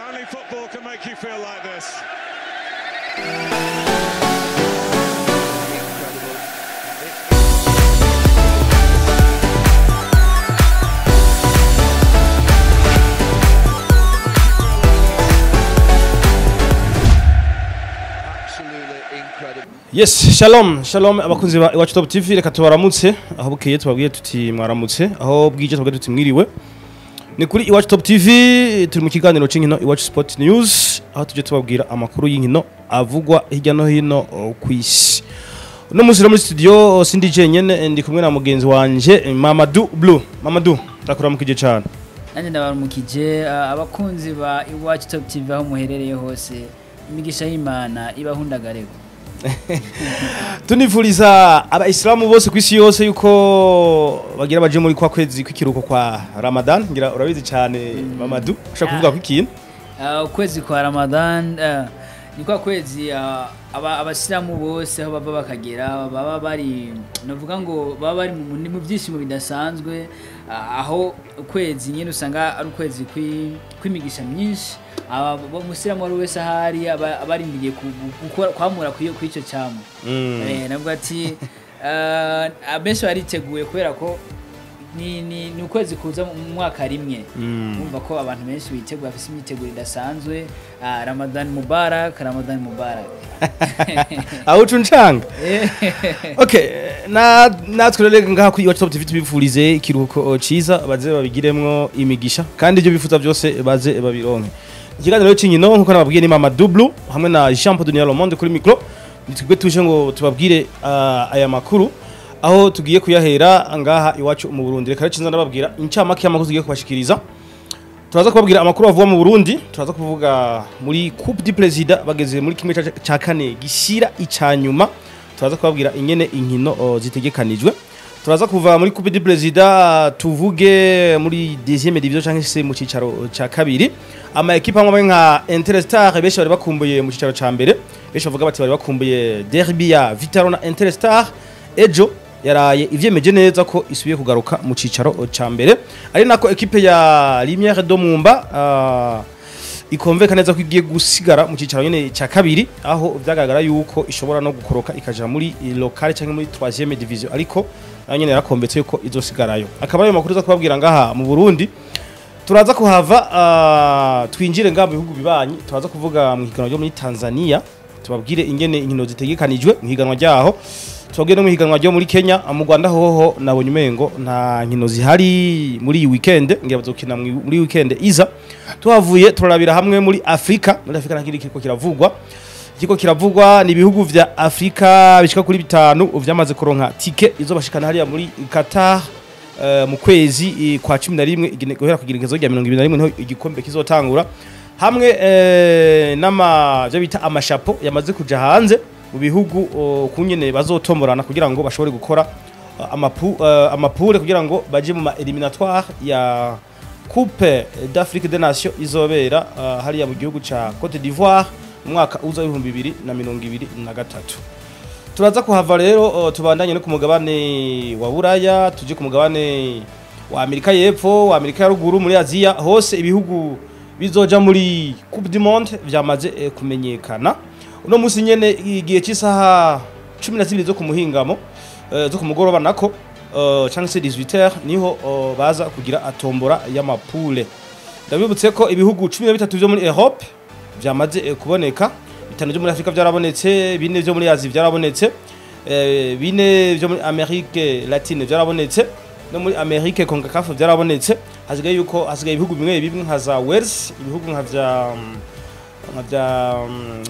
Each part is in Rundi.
Only football can make you feel like this. Yes, shalom, shalom abakunzi ba Iwacu Top TV, reka tubaramutse aho bukeye tubabwiye tuti mwaramutse, aho bwije tubabwiye tuti mwiriwe. Ni kuri Iwacu Top TV, turi mu kiganiro c'inkino Iwacu Sport News, aho tuje tubabwira amakuru y'inkino avugwa hirya no hino kw'isi. Uno munsi rero muri studio sindi jenyene, ndi kumwe na mugenzi wanje Mamadou Blue. Mamadou, ndakuramukije cyane. Nanjye ndabaramukije abakunzi ba Iwacu Top TV aho muherereye hose, imigisha y'Imana ibahundagarego. Tunifuriza abayisilamu bose kwisi yose yuko bagira baje muri kwa kwezi kw'ikiruko kwa Ramadan. Ngira urabizi cyane Mamadou, ushaka kuvuga ku ikintu? Ukwezi kwa Ramadan ni kwa kwezi abasilamu bose aho baba bakagera baba bari, navuga ngo baba bari mu byishimo bidasanzwe, aho ukwezi nyine usanga ari ukwezi kw'imigisha myinshi. Umusilamu wari wese ahari abarindiriye kwamura kw'icyo cyamwa. Navuga ati abenshi bariteguye kubera ko ni ukwezi kuza mu mwaka rimwe. Urumva ko abantu benshi biteguye, bafise imyiteguro idasanzwe. Ramadan Mubarak, Ramadan Mubarak. Aho ucuncanga. Okay, na natwe rero ngaha kuri Iwacu Top TV tubifurize ikiruhuko ciza, baze babigiremwo imigisha kandi ibyo bifuza byose baze babironke. Ikiganiro c'inkino nkuko nababwiye ni Mamadou Blue hamwe na Jean Paul Dunia Lomonde kuri micro. Nitwe tuje ngo tubabwire aya makuru aho tugiye kuyahera ngaha iwacu mu Burundi. Reka rero ndababwira incamake y'amakuru tugiye kubashikiriza. Turaza kubabwira amakuru avuga mu Burundi, turaza kuvuga muri Coupe du Président bageze muri kimwe ca kane gishira icanyuma, turaza kubabwira ingene inkino zitegekanijwe. Turaza kuva muri Coupe du Président tuvuge muri deuxième division canke se mu cicaro ca kabiri. Ama equipe amwe nka Interstar benshi bari bakumbuye mu cicaro ca mbere, benshi bavuga bati bari bakumbuye derby ya Vitaro na Interstar. Ejo yaraye ivyemeje neza ko isubiye kugaruka mu cicaro ca mbere, ari nako equipe ya Lumière do Mumba ikomveka neza ko igiye gusigara mu cicaro nyene ca kabiri, aho vyagaragara yuko ishobora no gukoroka ikaja muri locale canke muri 3e division, ariko nayo nyene yarakombetse yuko izosigarayo. Akaba ayo makuru kubabwira ngaha mu Burundi. Turaza kuhava twinjire ngaha mu bihugu bibanyi, turaza kuvuga mu higanwa ryo muri Tanzania, tubabwire ingene inkino zitegekanijwe mu higanwa ryaho, tubabwire no mu higanwa ryo muri Kenya. Mu Rwanda hoho nabonye umengo nta nkino zihari muri iyi weekend, ngira bazokina muri weekend iza. Tuhavuye turarabira hamwe muri Afrika. Muri Afrika ntakiri kiriko kiravugwa, kiriko kiravugwa ni ibihugu vya Afrika bishika kuri bitanu vyamaze kuronka tike izobashikana hariya muri Qatar mu kwezi kwa 11 guhera ku igenekerezo rya 2021 niho igikombe kizotangura, hamwe n'ama byo bita amashapo yamaze kuja hanze mu bihugu kunyene bazotomborana kugira ngo bashobore gukora amapure kugira ngo baje mu ma éliminatoire ya Coupe d'Afrique des Nations izobera hariya mu gihugu ca Côte d'Ivoire mu mwaka uza 2023. Turaza kuhava rero tubandanye no ku mugabane wa Buraya, tuje ku mugabane wa Amerika y'Epfo, wa Amerika ya ruguru, muri Aziya hose ibihugu bizoja muri Coupe du Monde vyamaze kumenyekana. Uno munsi nyene igihe cy'isaha 12 zo kumuhingamo zo kumugoroba nako canke se 18h niho baza kugira atombora y'amapule. Ndabibutse ko ibihugu 13 vyo muri Europe vyamaze kuboneka, bitanu byo muri Afrika byarabonetse, bine byo muri Aziya byarabonetse, bine byo muri Amerique Latine byarabonetse, no muri Amerique CONCACAF byarabonetse. Hasigaye yuko hasigaye ibihugu bimwe bimwe nka za Wales, ibihugu nka vya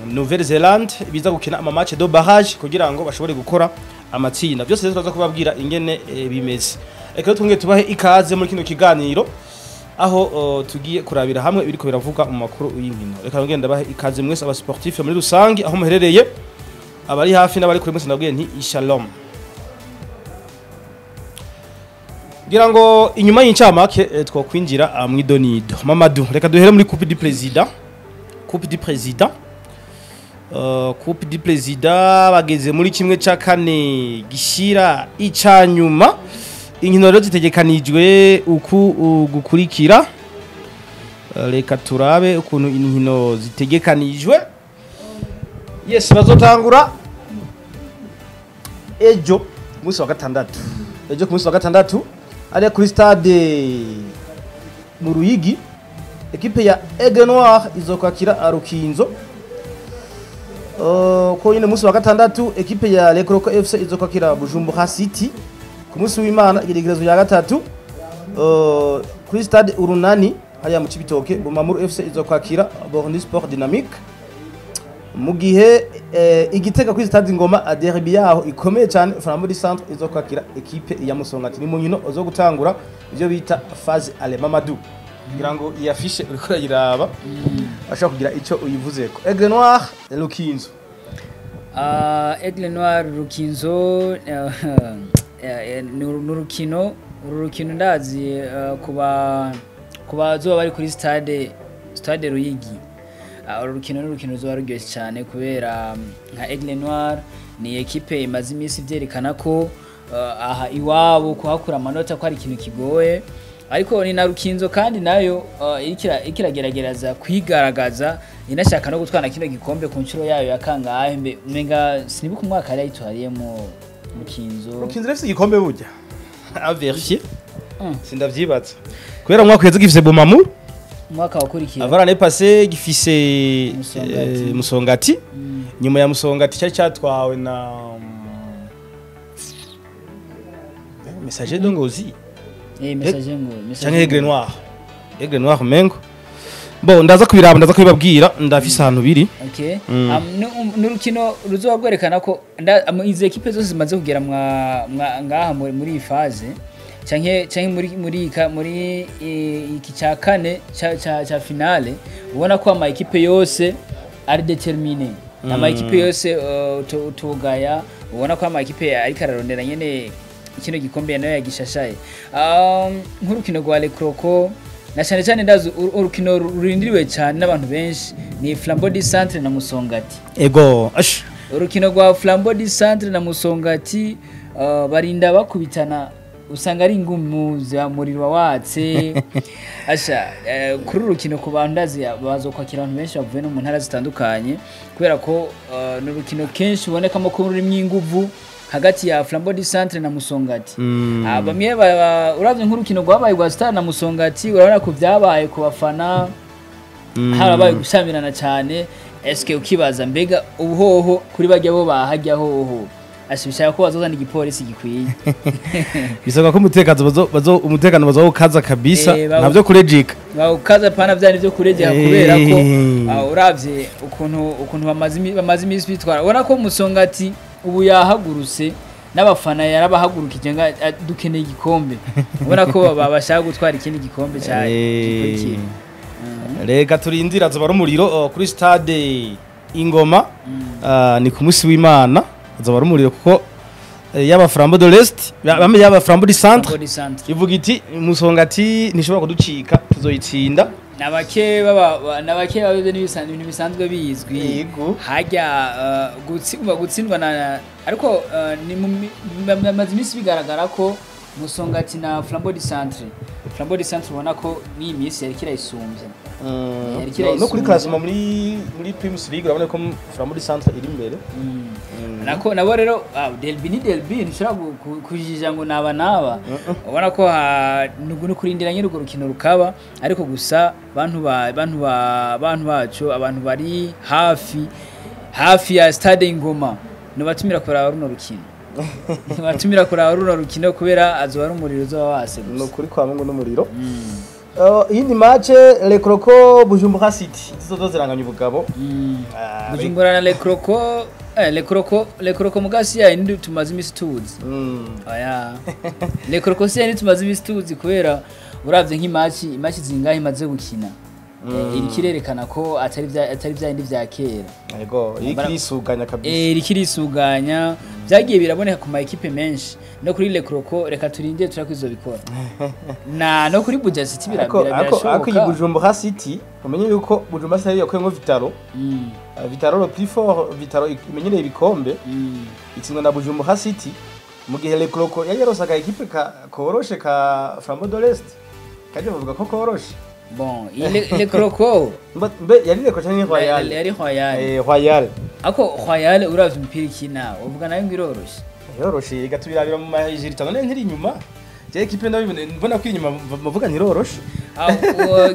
Nouvelle-Zélande biza gukina ama match de barrage kugira ngo bashobore gukora amatsinda. Byose rero turaza kubabwira ingene bimeze. Reka twongere tubahe ikaze muri kino kiganiro aho tugiye kurabira hamwe ibiriko biravuga mu makuru y'inkino. Reka ngende ndabahe ikaze mwese aba sportif muri rusangi aho muherereye, abari hafi n'abari kure mwese ndabwiye nti shalom. Ngira ngo inyuma y'incamake twokwinjira mu idonido. Mamadou, reka duhere muri Coupe du Président. Coupe du Président. Coupe du Président bageze muri kimwe ca kane gishira icanyuma. Inkino rero zitegekanijwe uku gukurikira. Reka turabe ukuntu inkino zitegekanijwe. Yes, bazotangura ejo ku munsi wa gatandatu, ejo ku munsi wa gatandatu ariya kuri stade mu Ruyigi, ekipe ya Aigle Noir izokwakira Rukinzo. Ko nyine munsi wa gatandatu ekipe ya Le Croco FC izokwakira Bujumbura City. Ku munsi w'Imana igeregerezo ya gatatu, kuri stade Urunani hariya mu Cibitoke, Bumamuru FC izokwakira Burundi Sport Dynamique. Mu gihe Igitega kuri stade Ngoma, derby yaho ikomeye cyane, Flambeau du Centre izokwakira ekipe ya Musongati. Ni mu nkino zo gutangura ivyo bita phase aller. Mamadou, kugira ngo iyi affiche uriko urayiraba, ashobora kugira ico uyivuzeko. Aigle Noir, Rukinzo. Aigle Noir Rukinzo, ni urukino, uru rukino ndazi ku bazoba bari kuri stade Ruyigi. Uru rukino ni urukino ruzoba ruryoshye cyane kubera nka Aigle Noir ni ekipe imaze iminsi vyerekana ko aha iwabo kuhakura amanota ko ari ikintu kigoye, ariko ni na Rukinzo kandi nayo iriko iragerageza kwigaragaza, inashaka no gutwara kino gikombe ku nshuro yayo ya kangahe. Mbe umenga sinibuka umwaka yari yayitwariyemo Rukinzo. Rukinzo ifise igikombe burya, à vérifier. Sindavyibatsa kubera umwaka uheze gifise Bumamuru. Umwaka wakurikiye. Avant l'année passée gifise Musongati. Musongati. Nyuma ya Musongati cyari cyatwawe na Messager de Ngozi. Messager ngo Canke Messager. Aigle Noir, Aigle Noir mengo. Bon, ndaza kubiraba, ndaza kubibabwira, ndafise ahantu biri. Okay. N'urukino ruzoba rwerekana ko izi ekipe zose zimaze kugera ngaha muri iyi phase canke muri iki cya kane ca finale, ubona ko ama ekipe yose ari déterminé, ama ekipe yose utugaya, ubona ko ama ekipe ariko ararondera nyene kino gikombe nayo yagishashaye. Nk'urukino rwa Le Croco na cyane cyane ndazi urukino rurindiriwe cyane n'abantu benshi ni Flambeau du Centre na Musongati. Ego ash. Urukino rwa Flambeau du Centre na Musongati, barinda bakubitana, usanga ari ingumu za muriro watse asha. Kuri uru rukino ku bantu ndazi bazokwakira abantu benshi bavuye no mu ntara zitandukanye, kubera ko ni urukino kenshi ubonekamo ko rurimo inguvu hagati ya Flambeau du Centre na Musongati. Bamwe uravye nk'urukino rwabaye rwa Star na Musongati, urabona ko vyabaye ku bafana harabaye gushamirana cyane. Eske ukibaza mbega ubuhoho kuri bajya bo bahajya hoho ashibishaka ko bazozana igipolisi gikwiye. Bisabwa ko umutekano bazo umutekano bazawukaza kabisa. Navyo kurejika. Bawukaza pana vyari vyo kuregera, kubera ko uravye ukuntu bamaze iminsi bitwara, ubona ko Musongati ubu yahagurutse n'abafana yarabahagurukije nga dukeneye igikombe, ubona ko bashaka gutwara ikindi gikombe cya gikurikira. Reka turindira, azoba ari umuriro kuri stade Ingoma. Ni ku munsi w'Imana, azoba ari umuriro kuko yaba Flambeau de l'Est, yaba Flambeau du Centre Flambeau du Centre ivuga iti Musongati ntishobora kuducika, tuzoyitsinda. Nabake babe n'ibisanzwe, ibintu bisanzwe bizwi. Hajya gutsindwa na ariko ni bamaze iminsi bigaragara ko Musongati na Flambeau du Centre, Flambeau du Centre ubona ko n'iyi minsi yariko irayisumbya. Yariko No kuri irayisumbya. classement muri Primus League urabona ko Flambeau du Centre iri imbere. Nako nabo rero derby ni derby, ntushobora kujija ngo naba naba, ubona ko ni kurindira nyiri urwo rukino rukaba. Ariko gusa bantu bacu, abantu bari hafi ya stade Ingoma, nobatumira kuraba runo rukino, nobatumira kuraba runo rukino kubera azoba ari umuriro uzoba wase Ni gusa. ukuri kwa Mungu n'umuriro. Iyindi match, Le Croco Bujumbura City, zizozo ziranganya ubugabo. Bujumbura na Le Croco, Le Croco mugasi ya indi tumaze imisi tuzi. Oya. Le Croco si yari tumaze imisi tuzi, kubera uravye nk'imaci zingahe imaze gukina. Iriko irerekana ko atari vya bindi vya kera. Yego, iriko irisuganya kabisa. Iriko irisuganya, vyagiye biraboneka ku ma ekipe menshi, no kuri Le Croco reka turindire turako izobikora. Na no kuri Buja City Ariko iyi birashoboka. Bujumbura City, umenye yuko Bujumbura City yakuyemo Vitalo. Vitalo le plus fort, Vitalo imenyereye ibikombe, itsindwa na Bujumbura City, mu gihe Le Croco yari yarose aka ekipe ka koroshe ka Flambeau de l'Est, kandi bavuga ko koroshe. Bon, le Croco. Mbe yari Le Croco canke Royal? Yari Royal. Royal. Ako Royal uravye umupira ikina uvuga nayo ngo iroroshe. Yoroshe igatubirabira mu mahijiri tano ntiri inyuma. Je equipe ndabibona mbona ko inyuma bavuga ntiroroshe.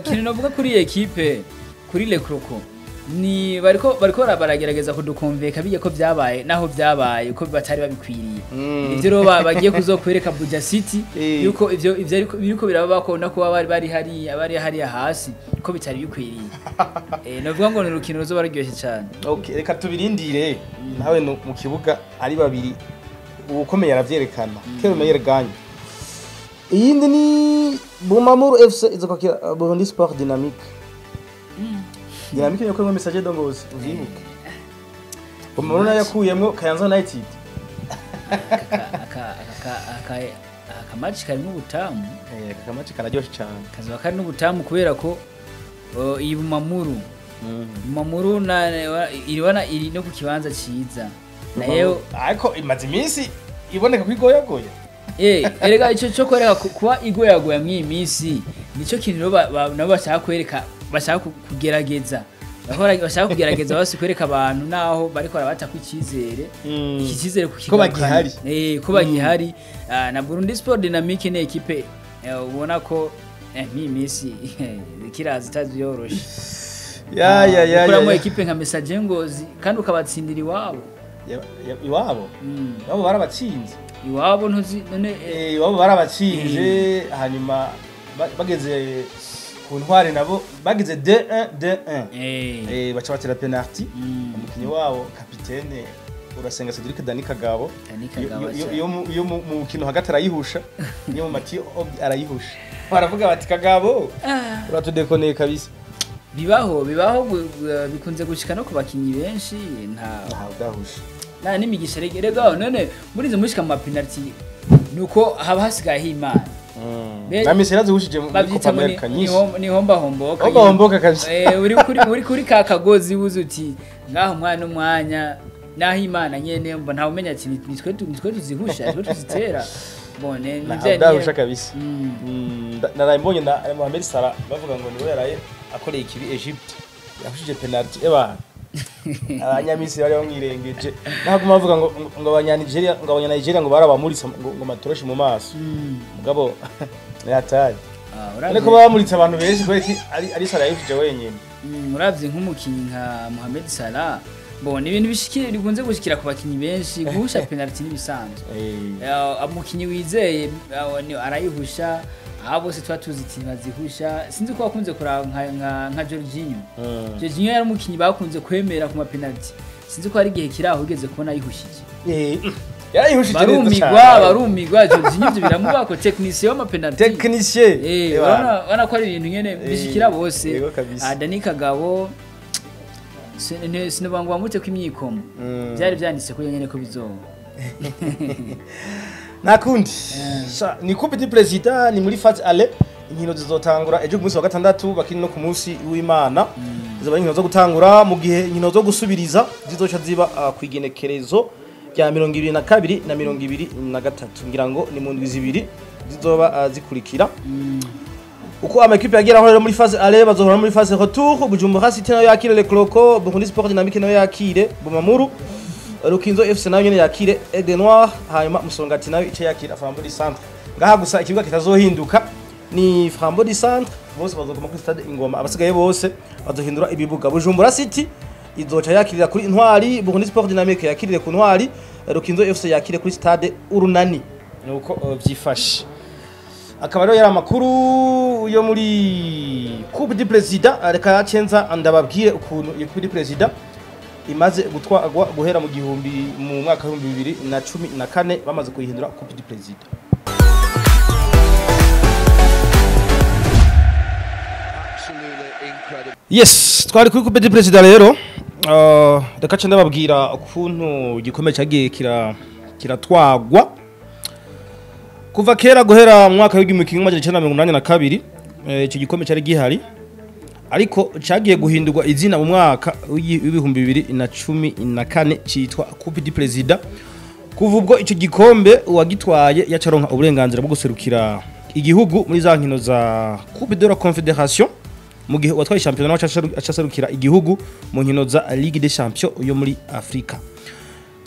Kintu navuga kuri equipe kuri Le Croco ni bariko baragerageza kudukonveka bijye ko byabaye naho byabaye ko batari babikwiriye. Ivyo rero bagiye kuzokwereka Buja City yuko ivyo ariko biriko biraba bakona ko bari hari hasi ko bitari bikwiriye. Navuga ngo ni urukino ruzoba ruryoshye cyane. Okay, reka tubirindire nawe mu kibuga ari babiri ukomeye aravyerekana. Kero meilleur gagne. Iyindi ni Bumamuru FC izokwakira Burundi Sport Dynamique. Dynamique yakuyemwo Messager Dongozi uvyibuke. Bumamuru nayo yakuyemwo Kayanza United. Aka match karimo ubutamu. Aka match kararyoshe cyane. Kazoba kari n'ubutamu kubera ko iyi Bumamuru. Bumamuru na iribona iri no ku kibanza ciza. Nayo ariko imaze iminsi iboneka kwigoyagoya. Erega ico cyo kwereka kuba igoyagoya mw'iyi minsi nico kintu nabo bashaka kwereka, bashaka kugerageza. Bashaka kugerageza basi kwereka abantu naho bariko barabata ku cyizere. Iki cyizere ko bagihari. Ko bagihari. Na Burundi Sport Dynamique ni equipe ubona ko mw'iyi minsi kiraza itazyoroshe. Ya. Kuramo equipe nka Messager Ngozi kandi ukabatsindira iwabo. Iwabo? Iwabo barabatsinze. Iwabo ntuzi none iwabo barabatsinze hanyuma bageze ku ntware nabo bageze 2-1 2-1. Baca batera penalty. Umukinyi wabo kapitene Urasenga Cedric Dani Kagabo. Iyo mu mukino hagati arayihusha, iyo mu mati arayihusha. Baravuga bati Kagabo uratudekoneye kabisa. Bibaho bikunze gushika no ku bakinyi benshi nta udahusha. Na nimigisha rega none muri izo mushika mu penalty nuko haba hasigaye Imana. Na misera zihushije muri Copa America nyinshi. Ni homba homboka. Homba homboka kabisa. Uri kuri ka kagozi wuzuti ngaho umwana umwanya naho Imana nyene mba nta umenya ati nitwe tuzihusha nitwe tuzitera. Bone nivyo udahusha kabisa. Naraye mbonye na Mohamed Salah bavuga ngo niwe yaraye akoreye ikibi Egypt. Yahushije penalty eba. Abanyamisi bari bamwirengeje. Naguma bavuga ngo abanya-Nigeria ngo abanya-Nigeria ngo barabamuritse ngo matoroshi mu maso. Mugabo yataye. Ariko bamuritse abantu benshi kubera ari Salah yahushije wenyine. Uravye nk'umukinyi nka Mohamed Salah. Bon, ibintu bishikira bikunze gushikira ku bakinyi benshi guhusha penalty nibisanzwe. Umukinyi wizeye arayihusha. Abo bose twa tuzi bazihusha sinzi ko bakunze kuraba nka Jorginho. Jorginho yari umukinyi bakunze kwemera ku ma penalty. Sinzi ko hari igihe kiraho ugeze kubona ayihushije. Yarayihushije neza cyane. Barumigwa Jorginho ivyo biramubako technicien w'ama penalty. Technicien. Urabona ko ari ibintu nyene bishikira bose. Dani Kagabo sinobangwa mute ko imyikomo. Byari byanditse ko nyene ko bizoba. Nakundi. Ni Coupe du Président ni muri phase aller inkino zizotangura ejo ku munsi wa gatandatu bakini no ku munsi w'Imana. Zizoba inkino zo gutangura mu gihe inkino zo gusubiriza zizoca ziba kwigenekerezo rya 22 na 23 ngira ngo ni mu ndwi zibiri zizoba zikurikira. Uko amakipe yagera aho rero muri phase aller bazohora muri phase retour. Bujumbura City nayo yakire Le Croco, Burundi Sport Dynamique nayo yakire Bumamuru, Rukinzo FC nayo nyene yakire Aigle Noir, hanyuma Musongati nayo ice yakira Flambeau du Centre. Ngaha gusa ikibuga kitazohinduka ni Flambeau du Centre, bose bazoguma kuri stade Ingoma, abasigaye bose bazohindura ibibuga. Bujumbura City izoca yakirira kuri Intwari, Burundi Sport Dynamique yakirire ku Ntwari, Rukinzo FC yakire kuri stade Urunani. Nuko vyifashe. Akaba rero yari amakuru yo muri Coupe du Président. Reka yacenza ndababwire ukuntu iyo Coupe du Président imaze gutwagwa guhera mu gihumbi mu mwaka wa 2014 bamaze kuyihindura Coupe du Président. Yes, twari kuri Coupe du Président rero. Reka ce ndababwira ukuntu igikombe cyagiye kiratwagwa kuva kera guhera mu mwaka w'1982. Icyo gikombe cyari gihari ariko cyagiye guhindurwa izina mu mwaka w'2014 cyitwa Coupe du Président. Kuva ubwo icyo gikombe uwagitwaye yacaronka uburenganzira bwo guserukira igihugu muri za nkino za Coupe de la Confédération. Mu gihe uwatwaye shampiyona nawe acaserukira igihugu mu nkino za Ligue des Champions yo muri Afrika.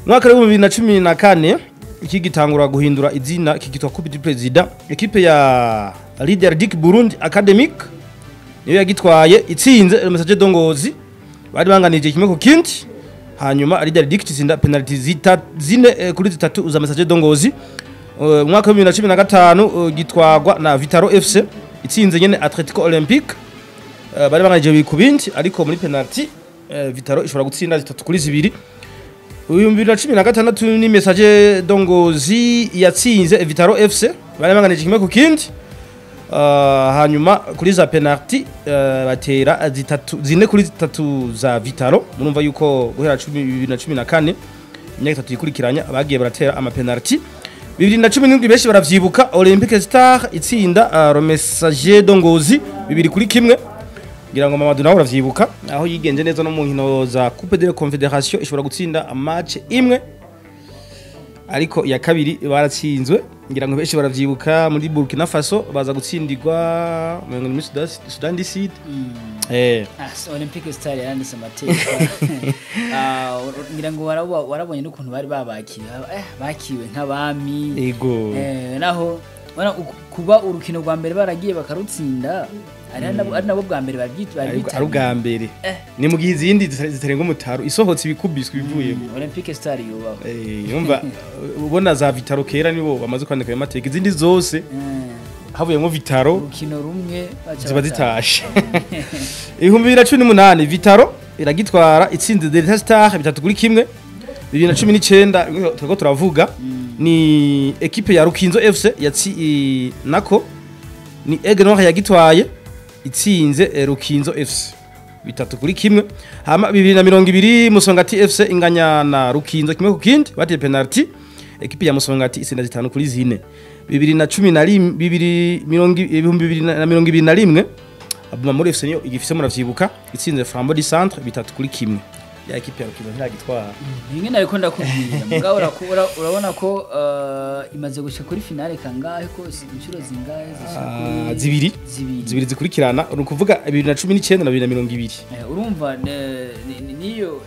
Mwaka wa 2014 iki gitangura guhindura izina kikitwa Coupe du Président. Equipe ya Leader Dick Burundi Academic niyo yagitwaye itsinze Messager de Ngozi, bari banganije 1-1. Hanyuma Leader Dick itsinda penalty 4 kuri 3 za Messager de Ngozi. Mwaka wa 2015 gitwagwa na Vitaro FC itsinze nyene Atletico Olympique, bari banganije 2-2, ariko muri penalty Vitaro ishobora gutsinda 3-2. 2016 ni Messager de Ngozi yatsinze Vitaro FC, bari banganije 1-1. Hanyuma kuri za penalty batera 4-3 za Vitaro. Murumva yuko guhera 2014 imyaka 3 ikurikiranya bagiye baratera ama penalty. 2017 benshi baravyibuka Olympique Star itsinda Messager de Ngozi 2-1. Ngira ngo Mamadou nawe uravyibuka aho yigenje neza no mu nkino za Coupe de la Confédération ishobora gutsinda match imwe, ariko iya kabiri baratsinzwe. Ngira ngo benshi baravyibuka muri Burkina Faso baza gutsindirwa muri Sudan du Sud. Olympic Star yaranditse amateka. Ngira ngo warabonye n'ukuntu bari babakiriye, bakiwe nk'abami. Yego. Naho kuba urukino rwa mbere baragiye bakarutsinda ari nabo bwa mbere ari ubwa mbere. Ni mu gihe izindi zitarenga umutaro isohotse ibikubiswe bivuyemo. Olympic Star yubaho. Yumva ubona za Vitaro kera nibo bamaze kwandika ayo mateka, izindi zose havuyemo Vitaro urukino rumwe ziba zitashe. 2018 Vitaro iragitwara itsinze Delta Star 3-1. 2019 twako turavuga ni equipe ya Rukinzo FC yatsi nako ni Aigle Noir yagitwaye itsinze Rukinzo FC 3-1. Hama 2020 Musongati FC inganya na Rukinzo 1-1 bateye penalty. Equipe ya Musongati itsinda 5-4. 2021 Abuma muri FC niyo igifise muravyibuka itsinze Flambeau du Centre 3-1. Ya equipe ya Rukinzo ntiragitwara. Bimwe nariko ndakubwira mugabo urabona ko imaze gushika kuri finale kangahe ko inshuro zingahe zishika kuri zibiri zikurikirana, ni ukuvuga 2019 na 2020. Urumva niyo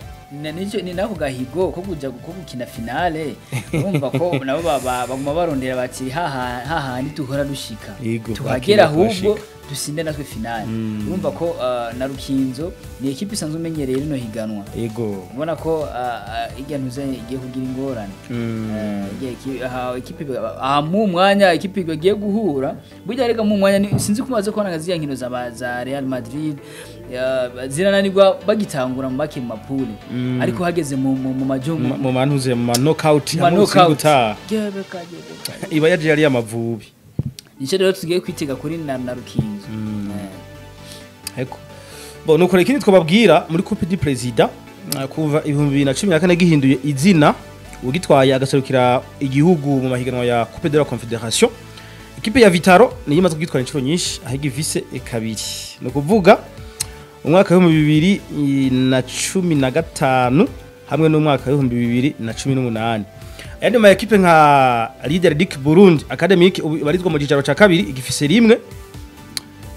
ni nako gahigo ko kuja gukina finale. Urumva ko nabo baguma barondera bati hahandi tuhora dushika tuhagera ahubwo dusinde natwe finale. Urumva ko na Rukinzo ni equipe isanzwe umenyereye rino higanwa. Yego. Ubona ko igantuze igiye kugira ingorane. Equipe mu mwanya equipe bagiye guhura burya rega mu mwanya sinzi kumaze kubona ngaziya nkino za Real Madrid zirananirwa bagitangura mu make mapule, ariko hageze mu majongo mu mantuze mu knockout guta iba yaje yari amavubi. Nico rero tugiye kwitega kuri na Rukinzo. Eko. Bo nuko ikindi twababwira muri Coupe du Président kuva 2014 gihinduye izina ugitwaye agaserukira igihugu mu mahiganwa ya Coupe de la Confédération. Equipe ya Vitaro niyo imaze kugitwara inshuro nyinshi aho igifise kabiri. No kuvuga umwaka wa 2015 hamwe n'umwaka wa 2018. Ayandi ma equipe nka Leader Dick Burundi Academic barizwa mu gicaro ca kabiri igifise rimwe,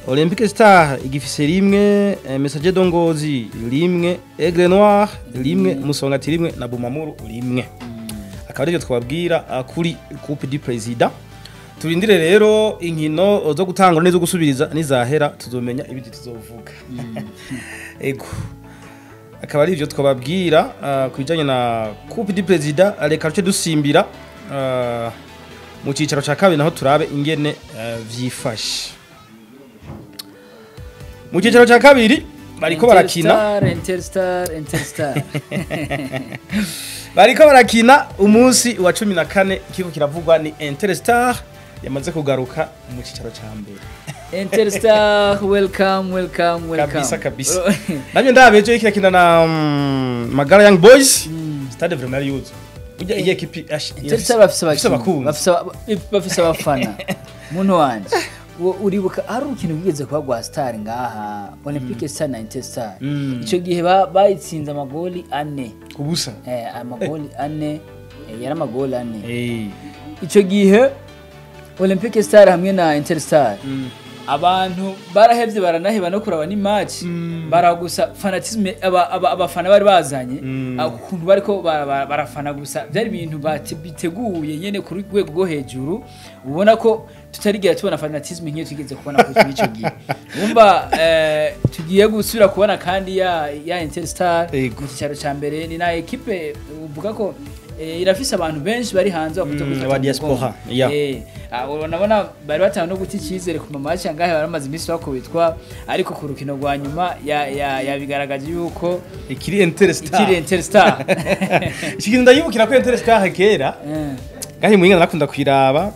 Olympic Star igifise rimwe, Messager de Ngozi rimwe, Aigle Noir rimwe, Musongati rimwe na Bumamuru rimwe. Akaba arivyo twababwira kuri Coupe du Président. Turindire rero inkino zo gutangura n'izo gusubiriza nizahera tuzomenya ibindi tuzovuga. Ego. Akaba arivyo twababwira kubijanye na Coupe du Président. Reka ruce dusimbira mu cicaro ca kabiri naho turabe ingene vyifashe. Mu cicaro ca kabiri bariko barakina Interstar Interstar bariko barakina umunsi wa 14 ikiko kiravugwa ni Interstar yamaze kugaruka mu cicaro ca mbere. Interstar welcome welcome welcome. Kabisa kabisa. Nabyo ndabeje ikirakina na Magara Young Boys. Stade vraiment yuzuye. Burya iyi equipe Interstar bafise abakunzi, bafise abafana. Muntu wanje uribuka ari urukino rwigeze kuba rwa Star ngaha Olympic Star na Interstar. Ico gihe bayitsinze amagoli 4 kubusa. Amagoli 4 yari amagoli 4. Ico gihe Olympic Star hamwe na Interstar Abantu barahevye, baranaheba no kuraba ni match, baragusa fanatisme abafana bari bazanye, ukuntu bariko barafana gusa, byari ibintu biteguye nyene ku rwego rwo hejuru. Ubona ko tutarigera tubona fanatisme nk'iyo tugeze kubona kuri ico gihe. Wumva tugiye gusubira kubona kandi ya Interstar mu cyicaro ca mbere. Ni na ekipe uvuga ko irafise abantu benshi bari hanze bakunze kuyifata aba mu diaspora, mugongo. Yeah. Urabona bari batanga no guta icyizere ku mamaci angahe baramaze iminsi bakubitwa, ariko ku rukino rwa nyuma yabigaragaje yuko ikiri Interstar. Ikiri Interstar. Iki kintu ndayibukira ko Interstar kera ngahe muhinga narakunda kuyiraba.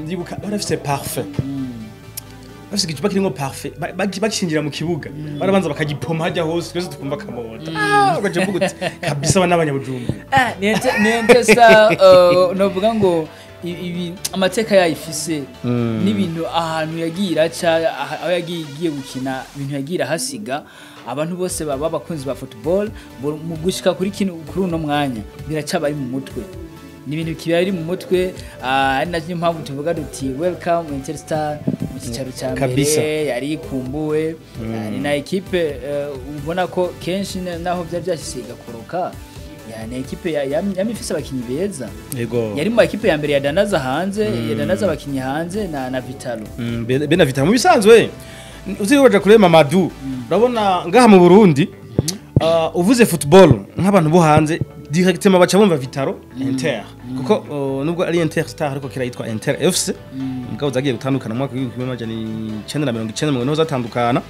Ndibuka barafise parfum, bafise igicupa kirimwo parfum, bakinjira mu kibuga barabanza bakagipoma hajya hose, twese tukumva akamota. Ugaca uvuga uti kabisa aba n'abanyabujumbura. Ni Interstar, novuga ngo ibi amateka yayifise n'ibintu ahantu yagiye iraca, aho yagiye igiye gukina, ibintu yagiye irahasiga, abantu bose baba abakunzi ba football mu gushika kuri kino, kuri uno mwanya biracaba ari mu mutwe, ni ibintu kiba biri mu mutwe. Ari nacyo mpamvu tuvuga duti welcome Interstar mu cyicaro cya mbere yari ikumbuwe. Ni na ekipe ubona ko kenshi naho byari byashyize igakoroka, ni ekipe yamye ifise abakinyi beza. Yari mu ekipe ya mbere yadanaza hanze, yadanaza abakinyi hanze na Vitalo. Bena Vitalo mu bisanzwe uzi waja kuri Mamadou, urabona ngaha mu Burundi, uvuze football nk'abantu bo hanze directement baca bumva Vitalo, Inter, kuko nubwo ari Inter Star ariko kera yitwa Inter FC, mugabo zagiye gutandukana mu mwaka w'1990 mu niho zatandukana.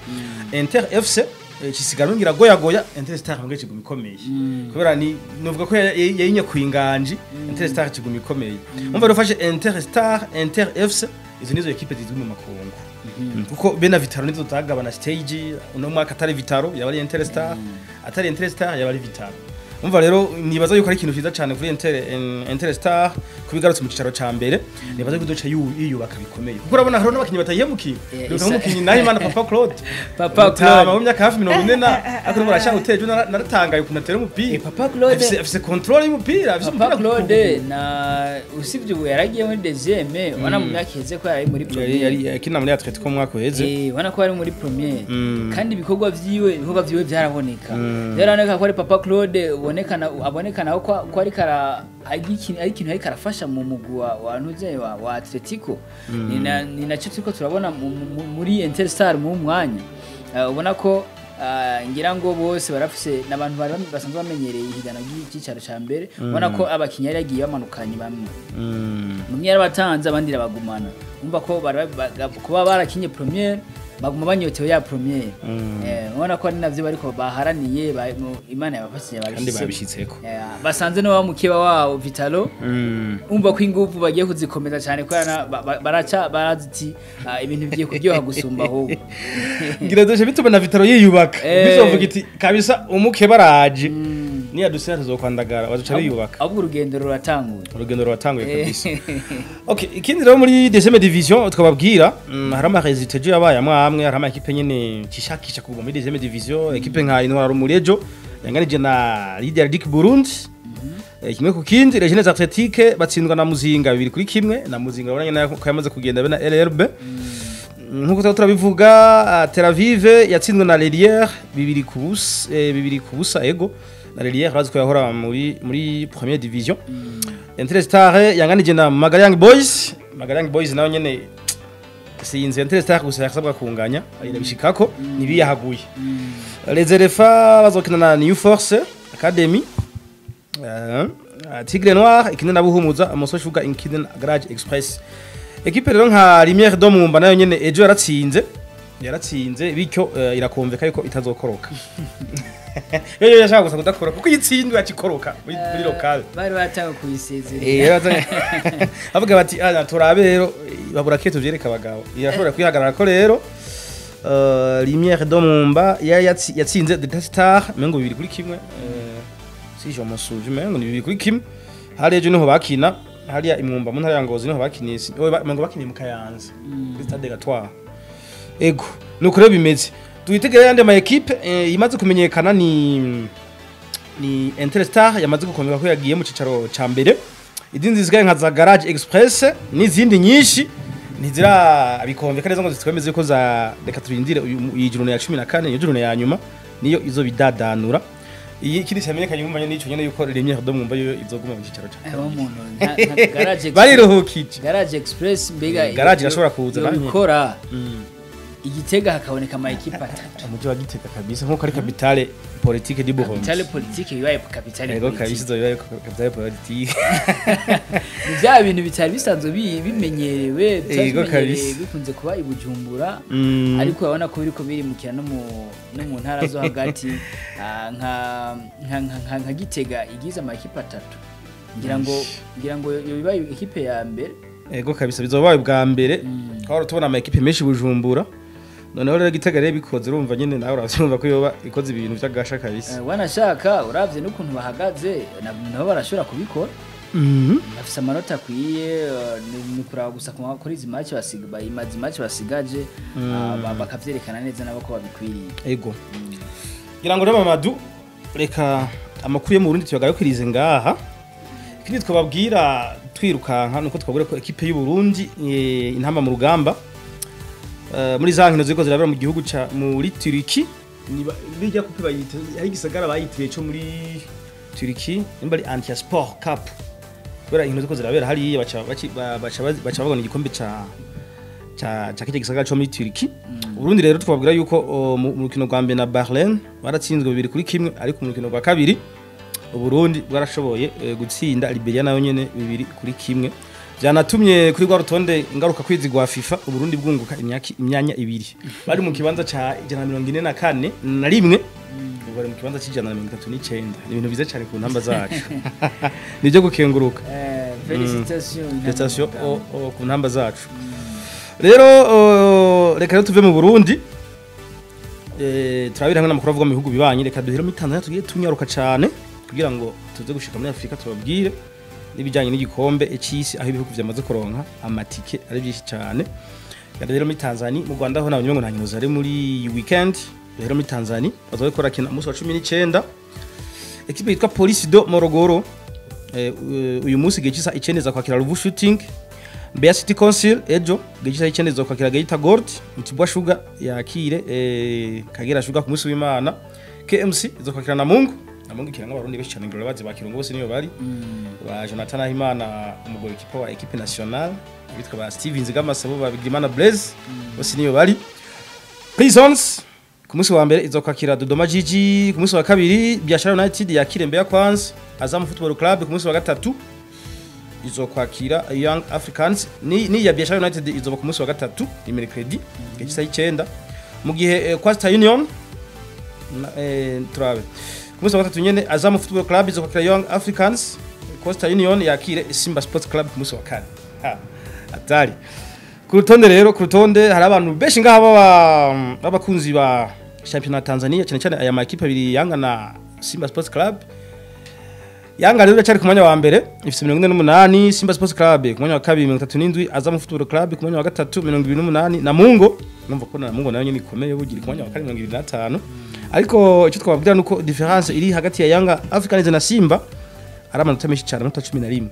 Inter FC kisigara ngira goya goya, Inter Star ngo kiguma ikomeye kubera ni nuvuga ko yayinyakuye inganji. Inter Star kiguma ikomeye. Umva rufashe Inter Star, Inter FC, izo nizo ekipe zizwi mu makungu, kuko bena Vitalo nizo zagabana stage. Uno mwaka atari Vitalo yaba ari Inter Star, atari Inter Star yaba ari Vitalo. Umva rero nibaza yuko ari ikintu cyiza cyane kuri Inter Star kubigarutse mu cicaro ca mbere. Nibaza ko izoca yiyubaka bikomeye, kuko urabona hariho n'abakinyi batayihemukiye. Reka nk'umukinyi Nahimana Papa Claude. Papa Mutama Claude. W'imyaka hafi 40 na ariko urimo arashaka gutera ejo, naratangaye ukuntu atera umupira. Papa Claude. Afise control y'umupira, afise Papa umupira ku Claude na usibye ubu yaragiye muri deuxième, ubona mu myaka iheze ko yari muri yari première. Yari akina muri Atletico mu mwaka uheze. Ubona ko ari muri première kandi ibikorwa vyiwe byaraboneka, byaraboneka ko ari Papa Claude ubonekana abonekana ko ari kara ari ikintu ariko arafasha mu mugwi wa ntuze wa Atletico. Ni nacyo turiko turabona muri Interstar mu mwanya. Ubona ko ngira ngo bose barafise n'abantu bari basanzwe bamenyereye ihiganwa ry'icicaro ca mbere. Ubona ko abakinyi yari yagiye bamanukanye bamwe, bamwe yarabatanze, abandi irabagumana. Umva ko bari kuba barakinye première baguma banyotewe ya première. Ubona ko ari navyo bariko baharaniye, Imana yabafashije kandi babishitseko. Babishitseko. Basanze no mukeba wabo Vitalo. Umva ko ingufu bagiye kuzikomeza cyane kubera baraca barazi ati ibintu bigiye kuryoha gusumba ahubwo. Ngira duje bituma na Vitalo yiyubaka. Bizovuga iti kabisa umukeba araje, niyadusira tuzokwandagara, bazoca biyubaka. Ahubwo urugendo ruratanguye. Urugendo ruratanguye kabisa. Okay, ikindi rero muri deuxième division twababwira, hari ama résultats ejo yabaye amwe amwe. Hari ama équipe nyene kishakisha kuguma muri deuxième division, équipe nka Intwara Rumuri ejo yanganije na Leader Dick Burundi 1-1. Les Jeunes Athlétiques batsindwa na Muzinga 2-1, na Muzinga urabona nyene ko yamaze kugenda be na LRB. Nkuko tuba turabivuga, Tel Aviv yatsinzwe na Lelière 2-0, 2-0 ego, na Lelière bazi ko yahora muri première division. Interstar yanganije na Magara Young Boys. Magara Young Boys nayo nyene sinzi, Interstar gusa yasabwa kunganya irabishikako, nibiyahaguye. Les Elephants bazokina na New Force Academy. Tigre Noir ikina na Buhumuza, Amoso Sugar ikina na Garage Express. Ekipe rero nka Lumière do Mumba nayo nyene ejo yaratsinze, bityo irakomveka yuko itazokoroka. Yo yashaka gusa kudakoroka, kuko iyitsindwe yakikoroka muri local. Bari batanguye kuyisezerera. Avuga bati ah turabe rero babura ke tuvyereka abagabo, irashobora kwihagarara ko rero Lumière do Mumba yatsinze Delta Star mengo 2-1, si je m'en souviens, mengo ni 2-1. Hari ejo niho bakina hariya imwumba mu ntara ya Ngozi, niho bakiniye, mengo bakiniye mu Kayanza kuri stade Gatwara. Ego, nuko rero bimeze. Tuyitegere yandi ma équipe imaze kumenyekana ni Interstar yamaze gukomera ko yagiye mu cicaro ca mbere. Izindi zisigaye nka za Garage Express n'izindi nyinshi Ntizira bikomveka neza ngo zitwemeze ko za, reka turindire iyi journée ya 14, iyo journée ya nyuma niyo izo bidadanura. Iyi ikindi cyamenyekanye mumanye n'ico nyene, yuko Lumière de Mwumba yo izoguma mu cicaro ca Aho umuntu nka Garage Express. Bariruhukije. Garage Express mbega Garage irashobora kuza nayo nyene. Bikora Igitega hakaboneka ama équipe atatu. Umujyi wa Gitega kabisa, nkuko ari capitale politique du Burundi. Capitale politique bibaye capitale Ego kabisa. politique. Izo bibaye capitale politique. Ni bya bintu bitari bisanzwe bimenyerewe, bitari Ego bimenyerewe, kabisa. bikunze kuba i Bujumbura, ariko urabona ko biriko birimukira no mu ntara zo hagati. Nka Gitega igize amakipe atatu, ngira ngo yo bibaye ikipe ya mbere. Ego kabisa, bizobaye bwa mbere. Twahora tubona ama équipe menshi Bujumbura, noneho rero Gitega rero bikoze, urumva nyene nawe uravyumva ko yoba ikoze ibintu vy'agasha kabisa. Wanashaka uravye n'ukuntu bahagaze, nabo barashobora kubikora. Bafise amanota akwiye, ni kuraba gusa kuri izi match basiga, imaze match basigaje, bakavyerekana neza nabo ko babikwiriye. Ego, ngira ngo rero Mamadou, reka amakuru yo mu Burundi tuyagarukirize ngaha. Ikindi twababwira twirukanka nuko twabwira ko équipe y'u Burundi, Intamba mu Rugamba, muri za nkino ziriko zirabera mu gihugu ca muri Turiki, bijya coupe bayita, hari igisagara bayitiriye co muri Turiki, nimba ari Antalyaspor Cup, kubera inkino ziriko zirabera hariya baca babona igikombe ca kirya gisagara co muri Turiki. Uburundi rero twababwira yuko mu rukino rwa mbere na Bahrain baratsinzwe 2-1, ariko mu rukino rwa kabiri Uburundi bwarashoboye gutsinda Liberia nayo nyene 2-1. Byanatumye kuri rwa rutonde ingaruka kwizi rwa FIFA Uburundi bwunguka imyanya ibiri. Bari mu kibanza ca 144 na rimwe, ubu bari mu kibanza c'139. Ni ibintu byiza cyane ku ntamba zacu, nibyo gukenguruka. Félicitations. Félicitations ku ntamba zacu. Rero reka rero tuve mu Burundi, turabira hamwe n'amakuru avuga mu bihugu bibanyi. Reka duhere muri Tanzania, tugiye tunyaruka cyane kugira ngo tuze gushika muri Afrika, tubabwire n'ibijyanye n'igikombe c'isi, aho ibihugu vyamaze kuronka amatike ari byinshi cyane. Reka duhere muri Tanzania. Mu Rwanda ho nabonye ngo nta nkino zari muri iyi weekend. Duhere muri Tanzania, bazoba bariko barakina umunsi wa 19, équipe yitwa Police de Morogoro, uyu munsi igihe cy'isa 9 za kwakira Ruvu Shooting. Mbeya City Council ejo igihe cy'isaha 9 zo kwakira Geita Gold. Mtibwa Sugar yakire Kagera Sugar ku munsi w'Imana. KMC izo kwakira Namungo. Namungo ikina n'abarundi benshi cyane, ngira bazi ba Kirungo bose niyo bari, ba Jonathan Ahimana umugore kipa wa équipe nationale, bitwa ba Steven Zigamasabo, ba Bigirimana Blaise, bose niyo bari. Prisons ku munsi wa mbere izo kwakira Dodoma Jiji. Ku munsi wa kabiri Biashara United yakire Mbeya Kwanza. Azam Football Club ku munsi wa gatatu izo kwakira Young Africans. Ni ya Biashara United izoba ku munsi wa gatatu, ni mercredi, igihe cy'isaha 9, mu gihe Coastal Union turabe ku munsi wa gatatu nyene Azam Football Club izo kwakira Young Africans, Coastal Union yakire Simba Sports Club ku munsi wa kane. Ha, atari ku rutonde rero, ku rutonde hari abantu benshi ngaha baba b'abakunzi ba championnat Tanzania, cyane cyane aya makipe abiri, Yanga na Simba Sports Club. Yanga rero iracyari ku mwanya wa mbere ifite 48, Simba Sports Club ku mwanya wa kabiri 37, Azam Football Club ku mwanya wa gatatu 28, Namungo, numva ko Namungo nayo nyine ikomeye bugira, ku mwanya wa kane 25. Ariko icyo twababwira nuko différence iri hagati ya Yanga Africans na Simba ari amanota menshi cyane, amanota 11.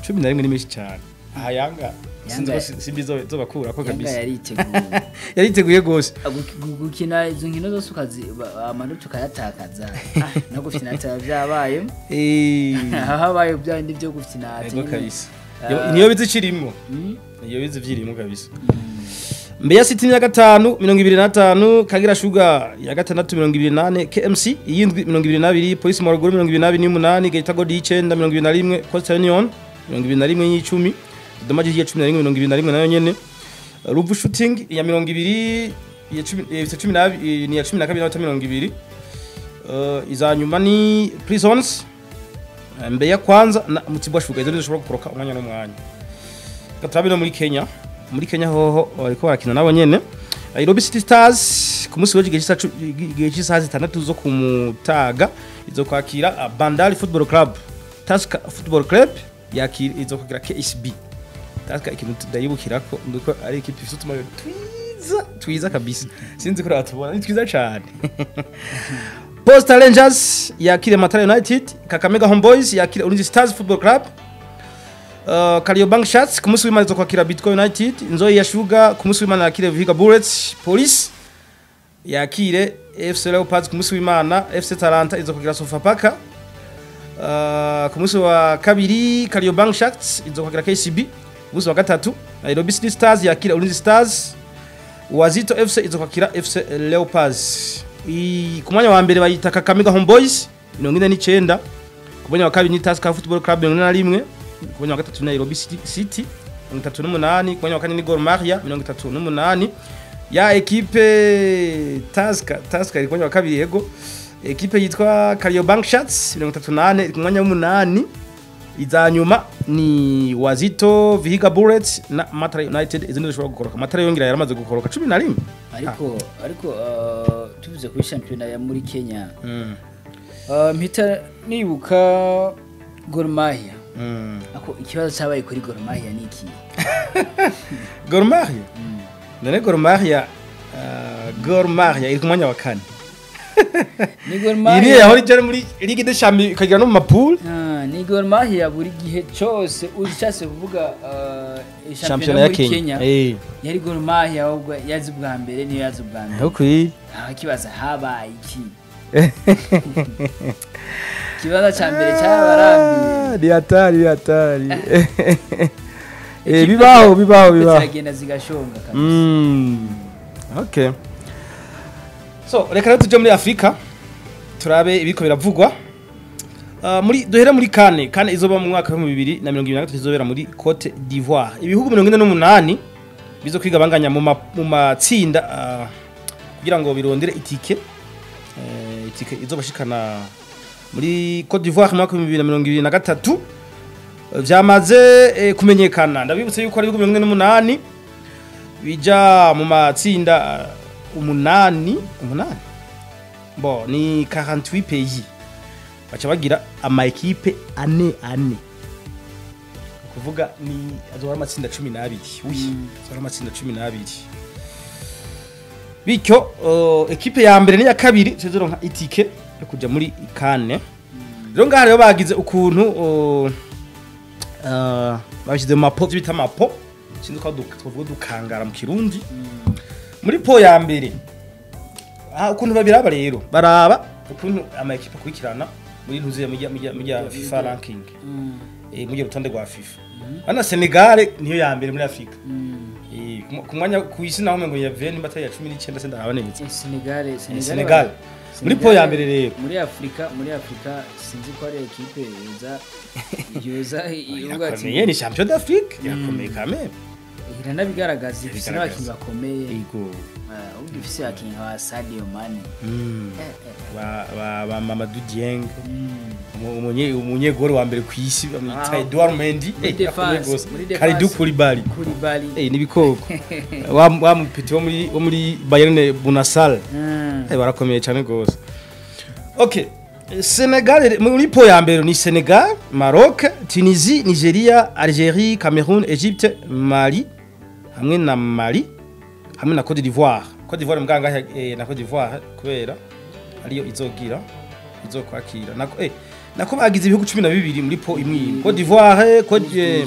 11 ni menshi cyane. Aha Yanga sinzi ko Simba izobakura ko Yanga kabisa. Yariteguye. Yariteguye gose. Gukina izo nkino zose ukazi amanota ukayatakaza, no gufinata byabaye. Habaye bya bindi byo gufinata Ego nyine. kabisa. Niyo bizi ikirimwo, niyo bizi vyirimo kabisa. Mbeya City ni ya gatanu 25, Kagera Sugar ya gatandatu 24, KMC iyindwi 22, Police Morogoro 28, Geita Gold y'icenda 21, Coastal Union 21 y'icumi, Dodoma Jiji ya 11 21 nayo nyene, Ruvu Shooting ya 20 ya 10 ifite 12, ni ya 12 n'amanota 20. Iza nyuma ni Prisons, Mbeya Kwanza na Mtibwa Sugar, izo nizo zishobora gukoroka umwanya n'umwanya. Gaturabe no muri Kenya. Muri Kenya hoho bariko barakina nabo nyene. Nairobi City Stars ku munsi w'ejo igihe cy'isaha 6 zo ku mutaga izo kwakira Bandari Football Club. Tusker Football Club yakira, izo kwakira KSB. Tusker, ikintu tudayibukirako nuko ari ikipe ifite utumayo twiza twiza kabisa, sinzi ko ratubona, ni twiza cyane. Posta Rangers yakire Mathare United, Kakamega Homeboys yakire Ulinzi Stars Football Club. Kariobangi Sharks ku munsi w'Imana izo kwakira Bitcoin United, Nzoia Sugar ku munsi w'Imana yakire Vihiga Bullets, Police yakire FC Leopards ku munsi w'Imana, FC Talanta izo kwakira Sofapaka. Ku munsi wa kabiri Kariobangi Sharks izo kwakira KCB, ku munsi wa gatatu Nairobi City Stars yakira Ulinzi Stars, Wazito FC izo kwakira FC Leopards. Ku mwanya wa mbere bayita Kakamega Homeboys 49, ku mwanya wa kabiri ni Tusker Football Club 41, ku mwanya wa gatatu ni Nairobi City 38, ku mwanya wa kane ni Gor Mahia 38. Ya ekipe Tusker iri ku mwanya wa kabiri, yego. Ekipe yitwa Kariobangi Sharks 38 iri ku mwanya w'umunani. Iza nyuma ni Wazito, Vihiga Bullets na Mathare United, izindi zishobora gukoroka. Mathare yongera yaramaze gukoroka 11. Ariko tuvuze kuri shampiyona ya muri Kenya, mpita nibuka Gor Mahia. Ako ikibazo cyabaye kuri Gor Mahia ni iki? Gor Mahia, none Gor Mahia, Gor Mahia iri ku mwanya wa kane. Ni Gor Iyi Mahia niyo yahora ijya muri Ligue des Champions ikagera no mu ma poules. Ah, ni Gor Mahia buri gihe cyose ushatse kuvuga Shampiyona shampiyona ya muri Kenya, Kenya, yari Gor Mahia, ahubwo yazi ubwa mbere, niyo yazi ubwa mbere. Aho kibaza habaye iki? Ikibazo cya mbere cyabarambiye. Ni hatari, ni hatari. Bibaho, bibaho, bibaho. Ziragenda zigashonga kabisa. Okay. So, reka rero tuje muri Afrika turabe ibiko biravugwa. Muri duhere muri CAN izoba mu mwaka wa 2023, izobera muri Cote d'Ivoire. Ibihugu 48 bizo kwiga banganya mu matsinda kugira ngo birondere itike izobashikana muri Cote d'Ivoire mu mwaka wa 2023. Vyamaze kumenyekana. Ndabibutse yuko ari ibihugu 48 bija mu matsinda umunani umunani, bo ni 48 pays, baca bagira ama équipe ane ane, kuvuga ni azoba ari amatsinda 12. Oui, azoba ari amatsinda 12. Bityo équipe ya mbere n'iya kabiri tuzoronka itike yo kuja muri CAN. Rero ngaha rero bagize ukuntu babishyize mu ma pots, bita ama pots, sinzi ko twavuga dukangara mu Kirundi. Muri pot ya mbere, ukuntu babiraba rero, baraba ukuntu ama équipe akurikirana muri ntuze muri FIFA ranking, muri rutonde rwa FIFA. Bana Senegal niyo ya mbere muri Afrika. Ku mwanya ku isi naho ngo ya 20, nimba atari ya 19, sindaraba neza. Senegal, Senegal. Senegal. Muri pot ya mbere rero. Muri Afrika sinzi ko ari équipe yoza yoza ivuga ati Irakomeye, ni champion d'Afrique, irakomeye quand même. Iranabigaragaza, ifise Irabigaragaza. n'abakinnyi bakomeye. Yego. Ubwo ifise abakinnyi nka Sadio Mane. Ba Mamadou Dieng, umunyegoro wa mbere ku isi bamwita Edouard Mendy. Muri Akomeye defense, gose. muri defense. Kalidou Koulibaly. Koulibaly. Nibikoko wa mupeti wo muri Bayern Bunasal. Barakomeye cyane gose. Okay, Senegal muri pot ya mbere ni Senegal, Maroc, Tunisie, Nigeria, Algérie, Cameroun, Egypte, Mali hamwe na Mali hamwe na Cote d'Ivoire. Cote d'Ivoire muganga na Cote d'Ivoire kubera ariyo izogira izokwakira nako bagize ibihugu 12 muri pot imwe imwe. Cote d'Ivoire, Cote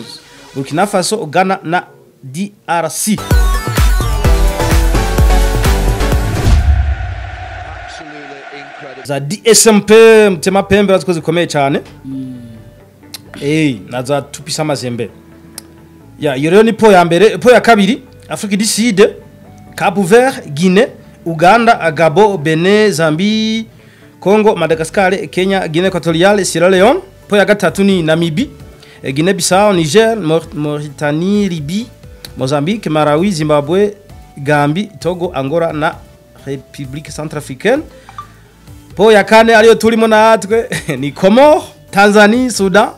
Burkina Faso, Ghana na DRC. Absolutely incredible. Za DSMP Mtema Pembe baziko zikomeye cyane, na za Tupisa Mazembe. Ya iyo rero ni pot ya mbere. Pot ya kabiri, Afrique du Sud, Cap Vert, Guinée, Uganda, Gabon, Benin, Zambie, Congo, Madagascar, Kenya, Guinée Équatoriale, Sierra Leone. Pot ya gatatu ni Namibie, Guinée Bissau, Niger, Mauritanie, Libye, Mozambique, Malawi, Zimbabwe, Gambie, Togo, Angola na République Centrafricaine. Pot ya kane ariyo turimo natwe ni Comore, Tanzanie, Sudan,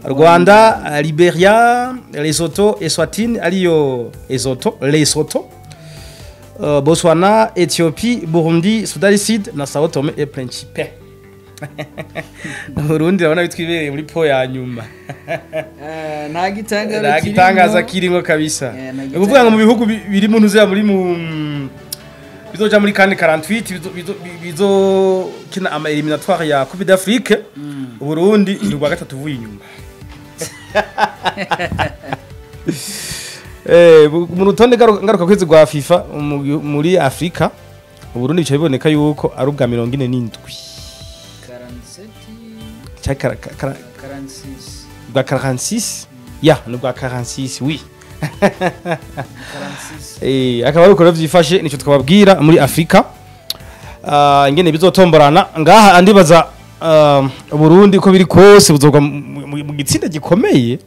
Rwanda, Liberia, Lesotho, Eswatini ariyo Lesotho, Lesotho, Botswana, Ethiopie, Burundi, Sudan du Sud na Sao Tome et Principe. Burundi urabona bitwibereye muri pot ya nyuma. Nta gitangaza. Nta gitangaza kirimo kabisa. Nta Ni ukuvuga ngo mu bihugu biri mu ntuze muri mu bizoja muri CAN 48, bizokina ama éliminatoire ya Coupe d'Afrique, Burundi ni ubwa gatatu uvuye inyuma. Mu rutonde ngaruka kwezi rwa FIFA muri Afrika, Uburundi bica biboneka yuko ari ubwa 47. 47. Cya 46. Bwa 46, ya ni ubwa 46, oui. 46. Akaba ari uko rero vyifashe, nico twababwira muri Afrika. Ingene bizotomborana ngaha, andibaza Burundi ko biri kose buzogwa mu gitsinda gikomeye.